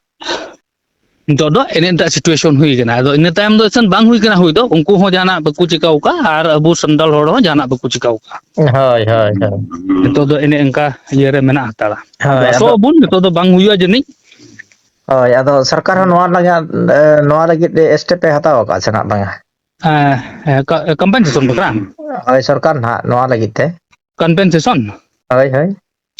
ᱱᱤᱛᱚᱜ ᱫᱚ ᱮᱱᱮ ᱮᱱᱛᱮ ᱥᱤᱪᱩᱭᱮᱥᱚᱱ ᱦᱩᱭ ᱠᱟᱱᱟ᱾ ᱟᱫᱚ ᱤᱱᱟᱹ ᱛᱟᱭᱚᱢ ᱫᱚ ᱮᱱᱛᱮ ᱵᱟᱝ ᱦᱩᱭ ᱠᱟᱱᱟ ᱦᱩᱭ ᱫᱚ, ᱩᱱᱠᱩ ᱦᱚᱸ ᱡᱟᱦᱟᱱᱟᱜ ᱵᱟᱠᱚ ᱪᱤᱠᱟᱹᱣ ᱠᱟᱜᱼᱟ ᱟᱨ ᱟᱵᱚ ᱥᱟᱱᱛᱟᱲ ᱦᱚᱲ ᱦᱚᱸ ᱡᱟᱦᱟᱱᱟᱜ ᱵᱟᱠᱚ ᱪᱤᱠᱟᱹᱣ ᱠᱟᱜᱼᱟ᱾ ᱦᱳᱭ, ᱦᱳᱭ, ᱦᱳᱭ᱾ ᱱᱤᱛᱚᱜ ᱫᱚ ᱮᱱᱮ ᱚᱱᱠᱟ ᱤᱭᱟᱹ ᱨᱮ ᱢᱮᱱᱟᱜ ᱦᱟᱛᱟᱲᱟ᱾ ᱦᱳᱭ, ᱟᱫᱚ ᱟᱥᱚᱜ ᱟᱵᱚᱱ ᱱᱤᱛᱚᱜ ᱫᱚ ᱵᱟᱝ ᱦᱩᱭᱩᱜᱼᱟ ᱡᱟᱹᱱᱤᱡ᱾ ᱦᱳᱭ, ᱟᱫᱚ ᱥᱚᱨᱠᱟᱨ ᱦᱚᱸ ᱱᱚᱣᱟ ᱞᱟᱹᱜᱤᱫ, ᱮ, ᱱᱚᱣᱟ ᱞᱟᱹᱜᱤᱫ ᱮ ᱥᱴᱮᱯ ᱮ ᱦᱟᱛᱟᱣ ᱟᱠᱟᱫ ᱥᱮ ᱱᱟᱜ ᱵᱟᱝᱟ? ᱦᱮᱸ, ᱦᱮᱸ, ᱠᱟ-, ᱠᱚᱢᱯᱮᱱᱥᱮᱥᱚᱱ ᱵᱟᱠᱷᱨᱟ? ᱦᱳᱭ, ᱥᱚᱨᱠᱟᱨ ᱱᱟᱦᱟᱜ ᱱᱚᱣᱟ ᱞᱟᱹᱜᱤᱫ ᱛᱮ᱾ ᱠᱚᱢᱯᱮᱱᱥᱮᱥᱚᱱ? ᱦᱳᱭ, ᱦᱳᱭ᱾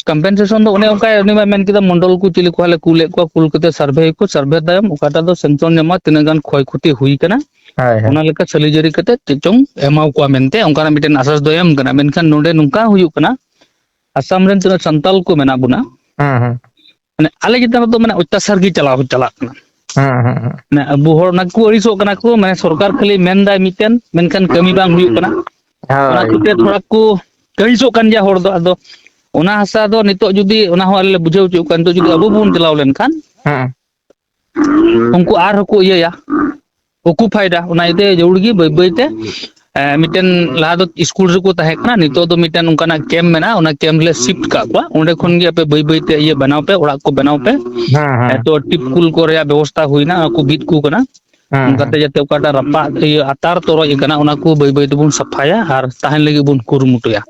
ᱠᱚᱢᱯᱮᱱᱥᱮᱥᱚᱱ ᱫᱚ ᱚᱱᱮ ᱚᱱᱠᱟ ᱩᱱᱤ ᱢᱟ ᱢᱮᱱ ᱠᱮᱫᱟ, ᱢᱚᱱᱰᱚᱞ ᱠᱚ ᱪᱤᱞᱤ ᱠᱚ ᱦᱟᱸᱜ ᱞᱮ ᱠᱩᱞᱮᱫ ᱠᱚᱣᱟ, ᱠᱩᱞ ᱠᱟᱛᱮ ᱥᱟᱨᱵᱷᱮ ᱠᱚ, ᱥᱟᱨᱵᱷᱮ ᱛᱟᱭᱚᱢ ᱚᱠᱟᱴᱟᱜ ᱫᱚ ᱥᱮᱱᱥᱚᱱ ᱧᱟᱢᱚᱜᱼᱟ, ᱛᱤᱱᱟᱹᱜ ᱜᱟᱱ ᱠᱷᱚᱭ ᱠᱷᱚᱛᱤ ᱦᱩᱭ ᱠᱟᱱᱟ, ᱦᱳᱭ, ᱦᱳᱭ᱾ ᱚᱱᱟ ᱞᱮᱠᱟ ᱥᱟᱹᱞᱤ ᱡᱟᱹᱨᱤ ᱠᱟᱛᱮ ᱪᱮᱫ ᱪᱚᱝ ᱮᱢᱟᱣ ᱠᱚᱣᱟ ᱢᱮᱱᱛᱮ ᱚᱱᱠᱟᱱᱟᱜ ᱢᱤᱫᱴᱮᱱ ᱟᱥᱟᱥ ᱫᱚᱭ ᱮᱢ ᱠᱟᱱᱟ᱾ ᱢᱮᱱᱠᱷᱟᱱ ᱱᱚᱰᱮ ᱱᱚᱝᱠᱟ ᱦᱩᱭᱩᱜ ᱠᱟᱱᱟ, ᱟᱥᱟᱢ ᱨᱮᱱ ᱛᱤᱱᱟᱹᱜ ᱥᱟᱱᱛᱟᱞ ᱠᱚ ᱢᱮᱱᱟᱜ ᱵᱚᱱᱟ, ᱦᱮᱸ, ᱦᱮᱸ᱾ ᱢᱟᱱᱮ ᱟᱞᱮ ᱪᱮᱛᱟᱱ ᱨᱮᱫᱚ ᱢᱟᱱᱮ ᱚᱛᱛᱟᱪᱟᱨ ᱜᱮ ᱪᱟᱞᱟᱣ, ᱪᱟᱞᱟᱜ ᱠᱟᱱᱟ᱾ ᱦᱮᱸ, ᱦᱮᱸ, ᱦᱮᱸ᱾ ᱢᱟᱱᱮ ᱟᱵᱚ ᱦᱚᱲ ᱚᱱᱟ ᱠᱚ ᱟᱹᱲᱤᱥᱚᱜ ᱠᱟᱱᱟ ᱠᱚ, ᱢᱟᱱᱮ ᱥᱚᱨᱠᱟᱨ ᱠᱷᱟᱹᱞᱤ ᱢᱮᱱᱫᱟᱭ ᱢᱤᱫᱴᱮᱱ, ᱢᱮᱱᱠᱷᱟᱱ ᱠᱟᱹᱢᱤ ᱵᱟᱝ ᱦᱩᱭᱩᱜ ᱠᱟᱱᱟ᱾ ᱚᱱᱟ ᱦᱳᱭ᱾ ᱠᱷᱟᱹᱛᱤᱨ ᱛᱷᱚᱲᱟ ᱠᱚ ᱟᱹᱲᱤᱥᱚᱜ ᱠᱟᱱ ᱜᱮᱭᱟ ᱦᱚᱲ ᱫᱚ᱾ ᱟᱫᱚ ᱚᱱᱟ ᱦᱟᱥᱟ ᱫᱚ ᱱᱤᱛᱚᱜ ᱡᱩᱫᱤ, ᱚᱱᱟ ᱦᱚᱸ ᱟᱞᱮ ᱞᱮ ᱵᱩᱡᱷᱟᱹᱣ ᱦᱚᱪᱚᱭᱮᱫ ᱠᱚᱣᱟ, ᱱᱤᱛᱚᱜ ᱡᱩᱫᱤ ᱟᱵᱚ ᱵᱚᱱ ᱪᱟᱞᱟᱣ ᱞᱮᱱᱠᱷᱟᱱ, ᱦᱮᱸ᱾ ᱩᱱᱠᱩ ᱟᱨᱦᱚᱸ ᱠᱚ ᱤᱭᱟᱹᱭᱟ, ᱚᱠᱩᱯᱟᱭᱮᱫᱟ᱾ ᱚᱱᱟ ᱤᱭᱟᱹᱛᱮ ᱡᱟᱹᱨᱩᱲ ᱜᱮ ᱵᱟᱹᱭ ᱵᱟᱹᱭ ᱛᱮ, ᱮ, ᱢᱤᱫᱴᱮᱱ ᱞᱟᱦᱟ ᱫᱚ ᱥᱠᱩᱞ ᱨᱮᱠᱚ ᱛᱟᱦᱮᱸ ᱠᱟᱱᱟ, ᱱᱤᱛᱚᱜ ᱫᱚ ᱢᱤᱫᱴᱮᱱ ᱚᱱᱠᱟᱱᱟᱜ ᱠᱮᱢᱯ ᱢᱮᱱᱟᱜᱼᱟ, ᱚᱱᱟ ᱠᱮᱢᱯ ᱞᱮ ᱥᱤᱯᱷᱴ ᱠᱟᱜ ᱠᱚᱣᱟ᱾ ᱚᱸᱰᱮ ᱠᱷᱚᱱ ᱜᱮ ᱟᱯᱮ ᱵᱟᱹᱭ ᱵᱟᱹᱭ ᱛᱮ ᱤᱭᱟᱹ ᱵᱮᱱᱟᱣ ᱯᱮ, ᱚᱲᱟᱜ ᱠᱚ ᱵᱮᱱᱟᱣ ᱯᱮ᱾ ᱦᱮᱸ, ᱦᱮᱸ᱾ ᱮ, ᱛᱚ ᱴᱤᱯ ᱠᱚᱞ ᱠᱚ ᱨᱮᱭᱟᱜ ᱵᱮᱵᱚᱥᱛᱷᱟ ᱦᱩᱭᱱᱟ, ᱚᱱᱟ ᱠᱚ ᱵᱤᱫ ᱠᱚ ᱠᱟᱱᱟ᱾ ᱦᱮᱸ, ᱚᱱᱠᱟᱛᱮ ᱦᱮᱸ᱾ ᱡᱟᱛᱮ ᱚᱠᱟᱴᱟᱜ ᱨᱟᱯᱟᱜ ᱤᱭᱟᱹ ᱟᱛᱟᱨ ᱛᱚᱨᱚᱡ ᱟᱠᱟᱱᱟ, ᱚᱱᱟ ᱠᱚ ᱵᱟᱹᱭ ᱵᱟᱹᱭ ᱛᱮᱵᱚᱱ ᱥᱟᱯᱷᱟᱭᱟ ᱟᱨ ᱛᱟᱦᱮᱱ ᱞᱟᱹᱜᱤᱫ ᱵᱚᱱ ᱠᱩᱨᱩᱢᱩᱴᱩᱭᱟ᱾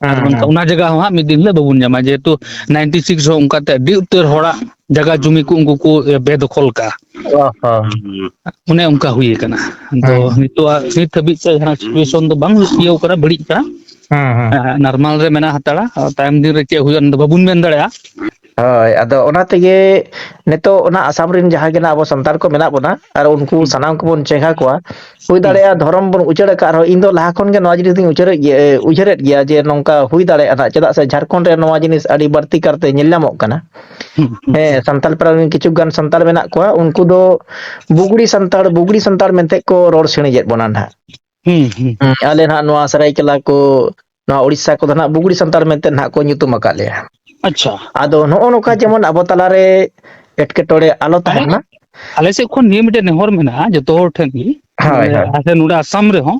ᱟᱨ ᱦᱮᱸ, ᱵᱟᱝᱠᱷᱟᱱ ᱦᱮᱸ᱾ ᱚᱱᱟ ᱡᱟᱭᱜᱟ ᱦᱚᱸ ᱦᱟᱸᱜ ᱢᱤᱫ ᱫᱤᱱ ᱦᱤᱞᱳᱜ ᱵᱟᱵᱚᱱ ᱧᱟᱢᱟ, ᱡᱮᱦᱮᱛᱩ ᱱᱟᱭᱤᱱᱴᱤ ᱥᱤᱠᱥ ᱦᱚᱸ ᱚᱱᱠᱟᱛᱮ ᱟᱹᱰᱤ ᱩᱛᱟᱹᱨ ᱦᱚᱲᱟᱜ ᱡᱟᱭᱜᱟ ᱡᱩᱢᱤ ᱠᱚ ᱩᱱᱠᱩ ᱠᱚ ᱵᱮᱫᱚᱠᱷᱚᱞ ᱠᱟᱜᱼᱟ᱾ ᱚ ᱦᱚᱸ᱾ ᱚᱱᱮ ᱚᱱᱠᱟ ᱦᱩᱭ ᱟᱠᱟᱱᱟ᱾ ᱟᱫᱚ ᱦᱮᱸ᱾ ᱱᱤᱛᱚᱜ ᱱᱤᱛ ᱦᱟᱹᱵᱤᱡ ᱛᱮ ᱡᱟᱦᱟᱸ ᱥᱤᱪᱩᱭᱮᱥᱚᱱ ᱫᱚ ᱵᱟᱝ ᱤᱭᱟᱹ ᱠᱟᱱᱟ, ᱵᱟᱹᱲᱤᱡ ᱠᱟᱱᱟ᱾ ᱦᱮᱸ, ᱦᱮᱸ᱾ ᱦᱮᱸ, ᱱᱚᱨᱢᱟᱞ ᱨᱮ ᱢᱮᱱᱟᱜ ᱦᱟᱛᱟᱲᱟ᱾ ᱛᱟᱭᱚᱢ ᱫᱤᱱ ᱨᱮ ᱪᱮᱫ ᱦᱩᱭᱩᱜᱼᱟ, ᱚᱱᱟ ᱫᱚ ᱵᱟᱵᱚᱱ ᱢᱮᱱ ᱫᱟᱲᱮᱭᱟᱜᱼᱟ᱾ ᱦᱳᱭ, ᱟᱫᱚ ᱚᱱᱟ ᱛᱮᱜᱮ ᱱᱤᱛᱚᱜ ᱚᱱᱟ ᱟᱥᱟᱢ ᱨᱮᱱ ᱡᱟᱦᱟᱸ ᱜᱮ ᱱᱟᱜ ᱟᱵᱚ ᱥᱟᱱᱛᱟᱲ ᱠᱚ ᱢᱮᱱᱟᱜ ᱵᱚᱱᱟ ᱟᱨ ᱩᱱᱠᱩ ᱦᱩᱸ᱾ ᱥᱟᱱᱟᱢ ᱠᱚᱵᱚᱱ ᱪᱮᱸᱜᱷᱟ ᱠᱚᱣᱟ, ᱦᱩᱭ ᱦᱩᱸ᱾ ᱫᱟᱲᱮᱭᱟᱜᱼᱟ ᱫᱷᱚᱨᱚᱢ ᱵᱚᱱ ᱩᱪᱟᱹᱲ ᱟᱠᱟᱫ ᱨᱮᱦᱚᱸ, ᱤᱧ ᱫᱚ ᱞᱟᱦᱟ ᱠᱷᱚᱱ ᱜᱮ ᱱᱚᱣᱟ ᱡᱤᱱᱤᱥ ᱫᱚᱧ ᱩᱪᱟᱹᱨᱮᱫ ᱜᱮᱭᱟ, ᱩᱭᱦᱟᱹᱨᱮᱫ ᱜᱮᱭᱟ ᱡᱮ ᱱᱚᱝᱠᱟ ᱦᱩᱭ ᱫᱟᱲᱮᱭᱟᱜᱼᱟ ᱱᱟᱜ, ᱪᱮᱫᱟᱜ ᱥᱮ ᱡᱷᱟᱲᱠᱷᱚᱸᱰ ᱨᱮ ᱱᱚᱣᱟ ᱡᱤᱱᱤᱥ ᱟᱹᱰᱤ ᱵᱟᱹᱲᱛᱤ ᱠᱟᱨᱛᱮ ᱧᱮᱞ ᱧᱟᱢᱚᱜ ᱠᱟᱱᱟ᱾ ᱦᱩᱸ, ᱦᱩᱸ᱾ ᱦᱮᱸ, ᱥᱟᱱᱛᱟᱲ ᱯᱟᱨᱜᱟᱱᱟ ᱨᱮᱱ ᱠᱤᱪᱷᱩ ᱜᱟᱱ ᱥᱟᱱᱛᱟᱲ ᱢᱮᱱᱟᱜ ᱠᱚᱣᱟ, ᱩᱱᱠᱩ ᱫᱚ ᱵᱩᱜᱽᱲᱤ ᱥᱟᱱᱛᱟᱲ, ᱵᱩᱜᱽᱲᱤ ᱥᱟᱱᱛᱟᱲ ᱢᱮᱱᱛᱮ ᱠᱚ ᱨᱚᱲ ᱥᱮᱬᱮᱡᱮᱫ ᱵᱚᱱᱟ ᱱᱟᱦᱟᱜ᱾ ᱦᱩᱸ, ᱦᱩᱸ᱾ ᱦᱩᱸ, ᱟᱞᱮ ᱱᱟᱦᱟᱜ ᱱᱚᱣᱟ ᱥᱟᱹᱨᱟᱹᱭᱠᱮᱞᱟ ᱠᱚ, ᱱᱚᱣᱟ ᱩᱲᱤᱥᱥᱟ ᱠᱚᱫᱚ ᱱᱟᱦᱟᱜ ᱵᱩᱜᱽᱲᱤ ᱥᱟᱱᱛᱟᱲ ᱢᱮᱱᱛᱮ ᱱᱟᱦᱟᱜ ᱠᱚ ᱧᱩᱛᱩᱢ ᱟᱠᱟᱫ ᱞᱮᱭᱟ᱾ ᱟᱪᱪᱷᱟ᱾ ᱟᱫᱚ ᱱᱚᱜᱼᱚ ᱱᱚᱝᱠᱟ ᱡᱮᱢᱚᱱ ᱟᱵᱚ ᱛᱟᱞᱟᱨᱮ ᱮᱴᱠᱮᱴᱚᱬᱮ ᱟᱞᱚ ᱛᱟᱦᱮᱱ ᱢᱟ, ᱟᱞᱮ ᱥᱮᱫ ᱠᱷᱚᱱ ᱱᱤᱭᱟᱹ ᱢᱤᱫᱴᱮᱱ ᱱᱮᱦᱚᱨ ᱢᱮᱱᱟᱜᱼᱟ ᱡᱚᱛᱚ ᱦᱚᱲ ᱴᱷᱮᱱ ᱜᱮ, ᱦᱳᱭ, ᱢᱟᱱᱮ ᱦᱳᱭ᱾ ᱟᱞᱮ ᱱᱚᱰᱮ ᱟᱥᱟᱢ ᱨᱮᱦᱚᱸ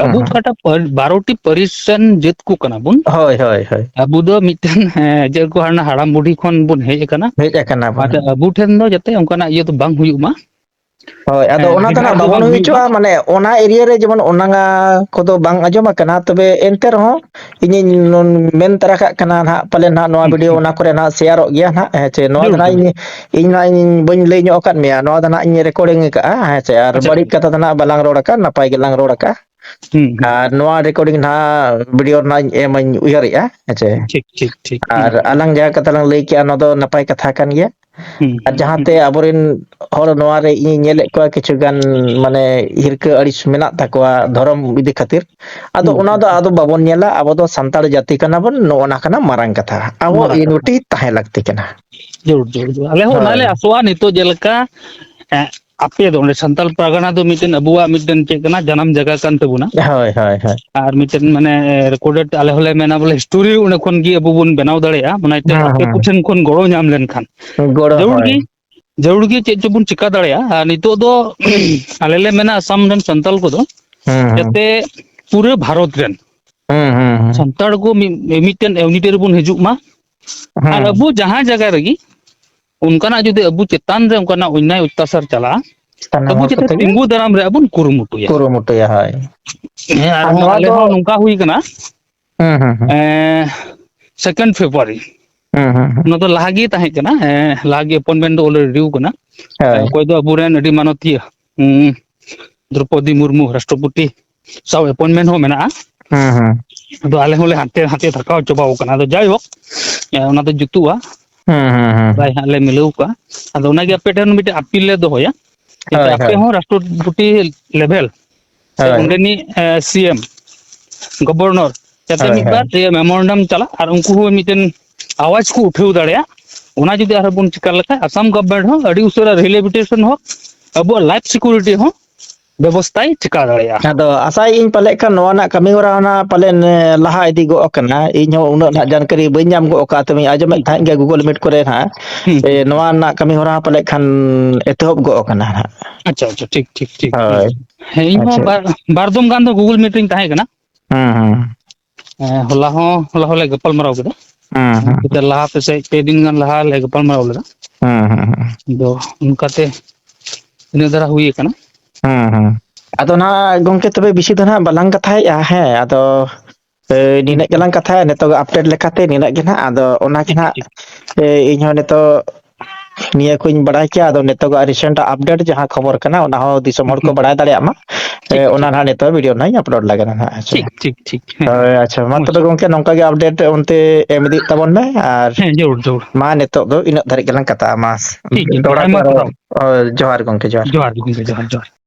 ᱦᱩᱸ, ᱟᱵᱚ ᱦᱩᱸ᱾ ᱚᱠᱟᱴᱟᱜ ᱯᱟᱨ-, ᱵᱟᱨᱚᱴᱤ ᱯᱟᱹᱨᱤᱥ ᱨᱮᱱ ᱡᱟᱹᱛ ᱠᱚ ᱠᱟᱱᱟ ᱵᱚᱱ᱾ ᱦᱳᱭ, ᱦᱳᱭ, ᱦᱳᱭ᱾ ᱟᱵᱚ ᱫᱚ ᱢᱤᱫᱴᱮᱱ, ᱮᱸ, ᱪᱮᱫ ᱠᱚ ᱦᱟᱱᱟ ᱦᱟᱲᱟᱢ ᱵᱩᱰᱷᱤ ᱠᱷᱚᱱ ᱵᱚᱱ ᱦᱮᱡ ᱟᱠᱟᱱᱟ᱾ ᱦᱮᱡ ᱟᱠᱟᱱᱟ ᱵᱚᱱ, ᱟᱫᱚ ᱦᱮᱸ᱾ ᱟᱵᱚ ᱴᱷᱮᱱ ᱫᱚ ᱡᱟᱛᱮ ᱚᱱᱠᱟᱱᱟᱜ ᱤᱭᱟᱹ ᱫᱚ ᱵᱟᱝ ᱦᱩᱭᱩᱜ ᱢᱟ᱾ ᱦᱳᱭ, ᱟᱫᱚ ᱦᱮᱸ, ᱚᱱᱟ ᱫᱚ ᱵᱷᱮᱜᱟᱨ ᱱᱟᱜ ᱫᱚ ᱵᱟᱵᱚᱱ ᱵᱟᱝ ᱦᱩᱭ ᱦᱩᱭᱩᱜ ᱢᱟ᱾ ᱦᱚᱪᱚᱣᱟᱜᱼᱟ, ᱢᱟᱱᱮ ᱚᱱᱟ area ᱨᱮ ᱡᱮᱢᱚᱱ ᱚᱱᱟ ᱠᱚᱫᱚ ᱵᱟᱝ ᱟᱸᱡᱚᱢ ᱟᱠᱟᱱᱟ, ᱛᱚᱵᱮ ᱮᱱᱛᱮ ᱨᱮᱦᱚᱸ ᱤᱧᱤᱧ ᱱᱚᱱ-, ᱢᱮᱱ ᱛᱟᱨᱟ ᱠᱟᱜ ᱠᱟᱱᱟ ᱱᱟᱦᱟᱜ, ᱯᱟᱞᱮ ᱱᱟᱦᱟᱜ ᱱᱚᱣᱟ ᱦᱩᱸ, video ᱦᱩᱸ᱾ ᱚᱱᱟ ᱠᱚᱨᱮ ᱱᱟᱦᱟᱜ ᱥᱮᱭᱟᱨᱚᱜ ᱜᱮᱭᱟ ᱱᱟᱦᱟᱜ, ᱦᱮᱸ ᱪᱮ? ᱱᱚᱣᱟ ᱫᱚ ᱡᱟᱹᱨᱩᱲ, ᱱᱟᱦᱟᱜ ᱡᱟᱹᱨᱩᱲ᱾ ᱤᱧ, ᱤᱧ ᱱᱟᱦᱟᱜ ᱤᱧ ᱵᱟᱹᱧ ᱞᱟᱹᱭ ᱧᱚᱜ ᱟᱠᱟᱫ ᱢᱮᱭᱟ, ᱱᱚᱣᱟ ᱫᱚ ᱱᱟᱦᱟᱜ ᱤᱧ recording ᱟᱠᱟᱫᱼᱟ, ᱦᱮᱸ ᱪᱮ? ᱟᱨ ᱟᱪᱪᱷᱟ, ᱵᱟᱹᱲᱤᱡ ᱟᱪᱪᱷᱟ᱾ ᱠᱟᱛᱷᱟ ᱫᱚ ᱱᱟᱦᱟᱜ ᱵᱟᱞᱟᱝ ᱨᱚᱲ ᱟᱠᱟᱫ, ᱱᱟᱯᱟᱭ ᱜᱮᱞᱟᱝ ᱨᱚᱲ ᱟᱠᱟᱫ᱾ ᱦᱩᱸ, ᱦᱩᱸ᱾ ᱟᱨ ᱱᱚᱣᱟ recording ᱱᱟᱦᱟᱜ video ᱨᱮᱱᱟᱜ ᱤᱧ ᱮᱢᱟᱧ ᱩᱭᱦᱟᱹᱨᱮᱜᱼᱟ, ᱦᱮᱸ ᱪᱮ? ᱴᱷᱤᱠ, ᱴᱷᱤᱠ, ᱴᱷᱤᱠ᱾ ᱦᱩᱸ, ᱟᱨ ᱦᱩᱸ᱾ ᱟᱞᱟᱝ ᱡᱟᱦᱟᱸ ᱠᱟᱛᱷᱟ ᱞᱟᱝ ᱞᱟᱹᱭ ᱠᱮᱜᱼᱟ, ᱱᱚᱣᱟ ᱫᱚ ᱱᱟᱯᱟᱭ ᱠᱟᱛᱷᱟ ᱠᱟᱱ ᱜᱮᱭᱟ᱾ ᱦᱩᱸ, ᱟᱨ ᱦᱩᱸ, ᱡᱟᱦᱟᱸ ᱦᱩᱸ᱾ ᱛᱮ ᱟᱵᱚᱨᱮᱱ ᱦᱚᱲ ᱱᱚᱣᱟ ᱨᱮ ᱤᱧᱤᱧ ᱧᱮᱞᱮᱫ ᱠᱚᱣᱟ, ᱠᱤᱪᱷᱩ ᱜᱟᱱ ᱢᱟᱱᱮ ᱦᱤᱨᱠᱟᱹ ᱟᱹᱲᱤᱥ ᱢᱮᱱᱟᱜ ᱛᱟᱠᱚᱣᱟ ᱫᱷᱚᱨᱚᱢ ᱤᱫᱤ ᱠᱷᱟᱹᱛᱤᱨ᱾ ᱟᱫᱚ ᱦᱩᱸ, ᱚᱱᱟ ᱦᱩᱸ, ᱫᱚ ᱦᱩᱸ᱾ ᱟᱫᱚ ᱵᱟᱵᱚᱱ ᱧᱮᱞᱟ, ᱟᱵᱚ ᱫᱚ ᱥᱟᱱᱛᱟᱲ ᱡᱟᱹᱛᱤ ᱠᱟᱱᱟ ᱵᱚᱱ, ᱱᱚᱜᱼᱚ ᱱᱟ ᱠᱟᱱᱟ ᱢᱟᱨᱟᱝ ᱠᱟᱛᱷᱟ᱾ ᱟᱵᱚ ᱢᱟᱨᱟᱝ ᱠᱟᱛᱷᱟ᱾ Unity ᱛᱟᱦᱮᱸ ᱞᱟᱹᱠᱛᱤ ᱠᱟᱱᱟ᱾ ᱡᱟᱹᱨᱩᱲ, ᱡᱟᱹᱨᱩᱲ, ᱡᱟᱹᱨᱩᱲ᱾ ᱟᱞᱮ ᱦᱚᱸ ᱚᱱᱟ ᱦᱳᱭ᱾ ᱞᱮ ᱟᱥᱚᱜᱼᱟ ᱱᱤᱛᱚᱜ ᱡᱮᱞᱮᱠᱟ, ᱮᱸ, ᱟᱯᱮ ᱫᱚ ᱚᱸᱰᱮ ᱥᱟᱱᱛᱟᱞ ᱯᱟᱨᱜᱟᱱᱟ ᱫᱚ ᱢᱤᱫᱴᱮᱱ ᱟᱵᱚᱣᱟᱜ ᱢᱤᱫᱴᱮᱱ ᱪᱮᱫ ᱠᱟᱱᱟ, ᱡᱟᱱᱟᱢ ᱡᱟᱭᱜᱟ ᱠᱟᱱ ᱛᱟᱵᱚᱱᱟ᱾ ᱦᱳᱭ, ᱦᱳᱭ, ᱦᱳᱭ᱾ ᱟᱨ ᱢᱤᱫᱴᱮᱱ ᱢᱟᱱᱮ recorded ᱟᱞᱮ ᱦᱚᱸᱞᱮ ᱢᱮᱱᱟ ᱵᱚᱞᱮ history ᱚᱸᱰᱮ ᱠᱷᱚᱱ ᱜᱮ ᱟᱵᱚ ᱵᱚᱱ ᱵᱮᱱᱟᱣ ᱫᱟᱲᱮᱭᱟᱜᱼᱟ, ᱚᱱᱟ ᱤᱭᱟᱹᱛᱮ ᱦᱩᱸ, ᱟᱯᱮ ᱠᱚ ᱦᱩᱸ᱾ ᱴᱷᱮᱱ ᱠᱷᱚᱱ ᱜᱚᱲᱚ ᱧᱟᱢ ᱞᱮᱱᱠᱷᱟᱱ᱾ ᱜᱚᱲᱚ, ᱡᱟᱹᱨᱩᱲ ᱦᱳᱭ᱾ ᱜᱮ, ᱡᱟᱹᱨᱩᱲ ᱜᱮ ᱪᱮᱫ ᱪᱚᱵᱚᱱ ᱪᱮᱠᱟ ᱫᱟᱲᱮᱭᱟᱜᱼᱟ᱾ ᱟᱨ ᱱᱤᱛᱚᱜ ᱫᱚ ᱟᱞᱮ ᱞᱮ ᱢᱮᱱᱟ ᱟᱥᱟᱢ ᱨᱮᱱ ᱥᱟᱱᱛᱟᱞ ᱠᱚᱫᱚ ᱦᱩᱸ, ᱦᱩᱸ᱾ ᱡᱟᱛᱮ ᱯᱩᱨᱟᱹ ᱵᱷᱟᱨᱚᱛ ᱨᱮᱱ ᱦᱩᱸ, ᱦᱩᱸ, ᱦᱩᱸ᱾ ᱥᱟᱱᱛᱟᱲ ᱠᱚ ᱢᱤᱫ, ᱢᱤᱫᱴᱮᱱ unity ᱨᱮᱵᱚᱱ ᱦᱤᱡᱩᱜ ᱢᱟ᱾ ᱟᱨ ᱦᱩᱸ᱾ ᱟᱵᱚ ᱡᱟᱦᱟᱸ ᱡᱟᱭᱜᱟ ᱨᱮᱜᱮ ᱚᱱᱠᱟᱱᱟᱜ ᱡᱩᱫᱤ ᱟᱵᱚ ᱪᱮᱛᱟᱱ ᱨᱮ ᱚᱱᱠᱟᱱᱟᱜ ᱚᱱᱱᱭᱟᱭ ᱚᱛᱛᱟᱪᱟᱨ ᱪᱟᱞᱟᱜᱼᱟ, ᱥᱟᱱᱟᱢ ᱟᱵᱚ ᱦᱚᱲ ᱪᱮᱛᱟᱱ ᱠᱚᱛᱮ ᱜᱮ ᱛᱤᱸᱜᱩ ᱫᱟᱨᱟᱢ ᱨᱮᱭᱟᱜ ᱵᱚᱱ ᱠᱩᱨᱩᱢᱩᱴᱩᱭᱟ᱾ ᱠᱩᱨᱩᱢᱩᱴᱩᱭᱟ, ᱦᱳᱭ᱾ ᱦᱮᱸ, ᱟᱨ ᱟᱨᱦᱚᱸ ᱱᱚᱣᱟ ᱟᱞᱮ ᱫᱚ ᱦᱚᱸ ᱱᱚᱝᱠᱟ ᱦᱩᱭ ᱠᱟᱱᱟ, ᱦᱩᱸ, ᱦᱩᱸ, ᱦᱩᱸ᱾ ᱮᱸ, second February᱾ ᱦᱩᱸ, ᱦᱩᱸ, ᱦᱩᱸ᱾ ᱚᱱᱟ ᱫᱚ ᱞᱟᱦᱟ ᱜᱮ ᱛᱟᱦᱮᱸ ᱠᱟᱱᱟ, ᱮᱸ, ᱞᱟᱦᱟ ᱜᱮ appointment ᱫᱚ already ᱦᱩᱭ ᱠᱟᱱᱟ᱾ ᱦᱳᱭ᱾ ᱚᱠᱚᱭ ᱫᱚ ᱟᱵᱚᱨᱮᱱ ᱟᱹᱰᱤ ᱢᱟᱱᱚᱛᱤᱭᱟᱹ, ᱩᱸ, ᱫᱨᱚᱯᱚᱫᱤ ᱢᱩᱨᱢᱩ, ᱨᱟᱥᱴᱨᱚᱯᱚᱛᱤ ᱥᱟᱶ appointment ᱦᱚᱸ ᱢᱮᱱᱟᱜᱼᱟ᱾ ᱦᱩᱸ, ᱦᱩᱸ᱾ ᱟᱫᱚ ᱟᱞᱮ ᱦᱚᱸᱞᱮ ᱦᱟᱱᱛᱮ, ᱦᱟᱱᱛᱮ ᱛᱷᱟᱠᱟᱣ ᱪᱟᱵᱟᱣ ᱠᱟᱱᱟ᱾ ᱟᱫᱚ ᱡᱟᱭᱦᱳᱠ, ᱮᱸ, ᱚᱱᱟ ᱫᱚ ᱡᱩᱛᱩᱜᱼᱟ᱾ ᱦᱩᱸ, ᱦᱩᱸ, ᱦᱩᱸ᱾ ᱵᱟᱭ ᱦᱟᱸᱜ ᱞᱮ ᱢᱤᱞᱟᱹᱣ ᱠᱚᱣᱟ᱾ ᱟᱫᱚ ᱚᱱᱟᱜᱮ ᱟᱯᱮ ᱴᱷᱮᱱ ᱢᱤᱫᱴᱮᱱ appeal ᱞᱮ ᱫᱚᱦᱚᱭᱟ, ᱡᱟᱛᱮ ᱦᱳᱭ, ᱟᱯᱮ ᱦᱳᱭ᱾ ᱦᱚᱸ ᱨᱟᱥᱴᱨᱚᱯᱚᱛᱤ level ᱥᱮ ᱦᱳᱭ᱾ ᱚᱸᱰᱮᱱᱤᱡ, ᱮᱸ, CM, Governor, ᱡᱟᱛᱮ ᱦᱳᱭ, ᱢᱤᱫ ᱦᱳᱭ᱾ ᱵᱟᱨ ᱡᱮ memorandum ᱪᱟᱞᱟᱜ ᱟᱨ ᱩᱱᱠᱩ ᱦᱚᱸ ᱢᱤᱫᱴᱮᱱ ᱟᱣᱟᱡᱽ ᱠᱚ ᱩᱴᱷᱟᱹᱣ ᱫᱟᱲᱮᱭᱟᱜ᱾ ᱚᱱᱟ ᱡᱩᱫᱤ ᱟᱨᱦᱚᱸ ᱵᱚᱱ ᱪᱤᱠᱟ ᱞᱮᱠᱷᱟᱱ, ᱟᱥᱟᱢ government ᱦᱚᱸ ᱟᱹᱰᱤ ᱩᱥᱟᱹᱨᱟ rehabilitation ᱦᱚᱸ, ᱟᱵᱚᱣᱟᱜ life security ᱦᱚᱸ ᱵᱮᱵᱚᱥᱛᱷᱟᱭ ᱪᱤᱠᱟ ᱫᱟᱲᱮᱭᱟᱜᱼᱟ᱾ ᱟᱫᱚ ᱟᱥᱟᱭᱮᱫ ᱟᱹᱧ ᱯᱟᱞᱮᱫ ᱠᱷᱟᱱ ᱱᱚᱣᱟ ᱨᱮᱱᱟᱜ ᱠᱟᱹᱢᱤ ᱦᱚᱨᱟ ᱦᱚᱸ ᱱᱟᱜ ᱯᱟᱞᱮᱱ, ᱮ, ᱞᱟᱦᱟ ᱤᱫᱤ ᱜᱚᱜ ᱟᱠᱟᱱᱟ᱾ ᱤᱧ ᱦᱚᱸ ᱩᱱᱟᱹᱜ ᱱᱟᱜ ᱡᱟᱱᱠᱟᱨᱤ ᱵᱟᱹᱧ ᱧᱟᱢ ᱜᱚᱜ ᱟᱠᱟᱫ, ᱛᱚᱵᱮᱧ ᱟᱸᱡᱚᱢᱮᱫ ᱛᱟᱦᱮᱸᱫ ᱜᱮ Google Meet ᱠᱚᱨᱮ ᱱᱟᱜ, ᱦᱩᱸ, ᱮ, ᱦᱩᱸ᱾ ᱱᱚᱣᱟ ᱨᱮᱱᱟᱜ ᱠᱟᱹᱢᱤ ᱦᱚᱨᱟ ᱦᱚᱸ ᱯᱟᱞᱮᱫ ᱠᱷᱟᱱ ᱮᱛᱚᱦᱚᱵ ᱜᱚᱜ ᱟᱠᱟᱱᱟ ᱱᱟᱜ᱾ ᱟᱪᱪᱷᱟ, ᱟᱪᱪᱷᱟ, ᱴᱷᱤᱠ, ᱴᱷᱤᱠ, ᱴᱷᱤᱠ, ᱦᱳᱭ᱾ ᱴᱷᱤᱠ᱾ ᱦᱮᱸ, ᱤᱧ ᱦᱚᱸ ᱟᱪᱪᱷᱟ᱾ ᱵᱟᱨ, ᱵᱟᱨ ᱫᱚᱢ ᱜᱟᱱ ᱫᱚ Google Meet ᱨᱤᱧ ᱛᱟᱦᱮᱸ ᱠᱟᱱᱟ᱾ ᱦᱩᱸ, ᱦᱩᱸ᱾ ᱦᱮᱸ, ᱦᱚᱞᱟ ᱦᱚᱸ, ᱦᱚᱞᱟ ᱦᱚᱸᱞᱮ ᱜᱟᱯᱟᱞ ᱢᱟᱨᱟᱣ ᱠᱮᱫᱟ᱾ ᱦᱩᱸ, ᱦᱩᱸ᱾ ᱤᱱᱠᱟᱹᱛᱮ ᱞᱟᱦᱟ ᱛᱮ ᱥᱮ ᱯᱮ ᱫᱤᱱ ᱜᱟᱱ ᱞᱟᱦᱟ ᱞᱮ ᱜᱟᱯᱟᱞ ᱢᱟᱨᱟᱣ ᱞᱮᱫᱟ᱾ ᱦᱩᱸ, ᱦᱩᱸ, ᱦᱩᱸ᱾ ᱟᱫᱚ ᱚᱱᱠᱟᱛᱮ ᱤᱱᱟᱹ ᱫᱷᱟᱨᱟ ᱦᱩᱭ ᱟᱠᱟᱱᱟ᱾ ᱦᱩᱸ, ᱦᱩᱸ᱾ ᱟᱫᱚ ᱱᱟᱦᱟᱜ ᱜᱚᱝᱠᱮ, ᱛᱚᱵᱮ ᱵᱮᱥᱤ ᱫᱚ ᱱᱟᱦᱟᱜ ᱵᱟᱞᱟᱝ ᱠᱟᱛᱷᱟᱭᱮᱫᱼᱟ, ᱦᱮᱸ, ᱟᱫᱚ, ᱮ, ᱦᱩᱸ, ᱱᱤᱱᱟᱹᱜ ᱦᱩᱸ᱾ ᱜᱮᱞᱟᱝ ᱠᱟᱛᱷᱟᱭᱟ ᱱᱤᱛᱚᱜ update ᱞᱮᱠᱟᱛᱮ, ᱱᱤᱱᱟᱹᱜ ᱜᱮ ᱱᱟᱦᱟᱜ᱾ ᱟᱫᱚ ᱚᱱᱟ ᱜᱮ ᱴᱷᱤᱠ, ᱱᱟᱦᱟᱜ, ᱴᱷᱤᱠ᱾ ᱮ, ᱤᱧ ᱦᱚᱸ ᱱᱤᱛᱚᱜ ᱱᱤᱭᱟᱹ ᱠᱚᱧ ᱵᱟᱲᱟᱭ ᱠᱮᱭᱟ, ᱟᱫᱚ ᱱᱤᱛᱚᱜᱟᱜ recent update ᱡᱟᱦᱟᱸ ᱠᱷᱚᱵᱚᱨ ᱠᱟᱱᱟ, ᱚᱱᱟ ᱦᱚᱸ ᱫᱤᱥᱚᱢ ᱦᱩᱸ, ᱦᱚᱲ ᱠᱚ ᱦᱩᱸ᱾ ᱵᱟᱲᱟᱭ ᱫᱟᱲᱮᱭᱟᱜ ᱢᱟ᱾ ᱮ, ᱴᱷᱤᱠ, ᱚᱱᱟ ᱴᱷᱤᱠ᱾ ᱱᱟᱦᱟᱜ ᱱᱤᱛᱚᱜ video ᱱᱟᱦᱟᱜ ᱤᱧ upload ᱞᱟᱜᱟ ᱱᱟᱦᱟᱜ, ᱦᱮᱸ ᱥᱮ᱾ ᱴᱷᱤᱠ, ᱴᱷᱤᱠ, ᱴᱷᱤᱠ᱾ ᱦᱮᱸ, ᱦᱳᱭ, ᱦᱮᱸ᱾ ᱟᱪᱪᱷᱟ, ᱢᱟ ᱢᱚᱡᱽ᱾ ᱛᱚᱵᱮ ᱜᱚᱝᱠᱮ, ᱱᱚᱝᱠᱟ ᱜᱮ update ᱚᱱᱛᱮ ᱮᱢ ᱤᱫᱤᱜ ᱛᱟᱵᱚᱱ ᱢᱮ, ᱟᱨ ᱦᱮᱸ, ᱡᱟᱹᱨᱩᱲ, ᱡᱟᱹᱨᱩᱲ᱾ ᱢᱟ ᱱᱤᱛᱚᱜ ᱫᱚ ᱤᱱᱟᱹᱜ ᱫᱷᱟᱹᱨᱤᱡ ᱜᱮᱞᱟᱝ ᱠᱟᱛᱷᱟᱜᱼᱟ, ᱢᱟ᱾ ᱴᱷᱤᱠ ᱜᱮᱭᱟ, ᱫᱚᱦᱲᱟ ᱟᱭᱢᱟ ᱛᱮ ᱟᱨᱚ, ᱥᱟᱨᱦᱟᱣ᱾ ᱚ, ᱡᱚᱦᱟᱨ ᱜᱚᱝᱠᱮ, ᱡᱚᱦᱟᱨ᱾ ᱡᱚᱦᱟᱨ ᱜᱮ ᱜᱚᱝᱠᱮ, ᱡᱚᱦᱟᱨ, ᱡᱚᱦᱟᱨ᱾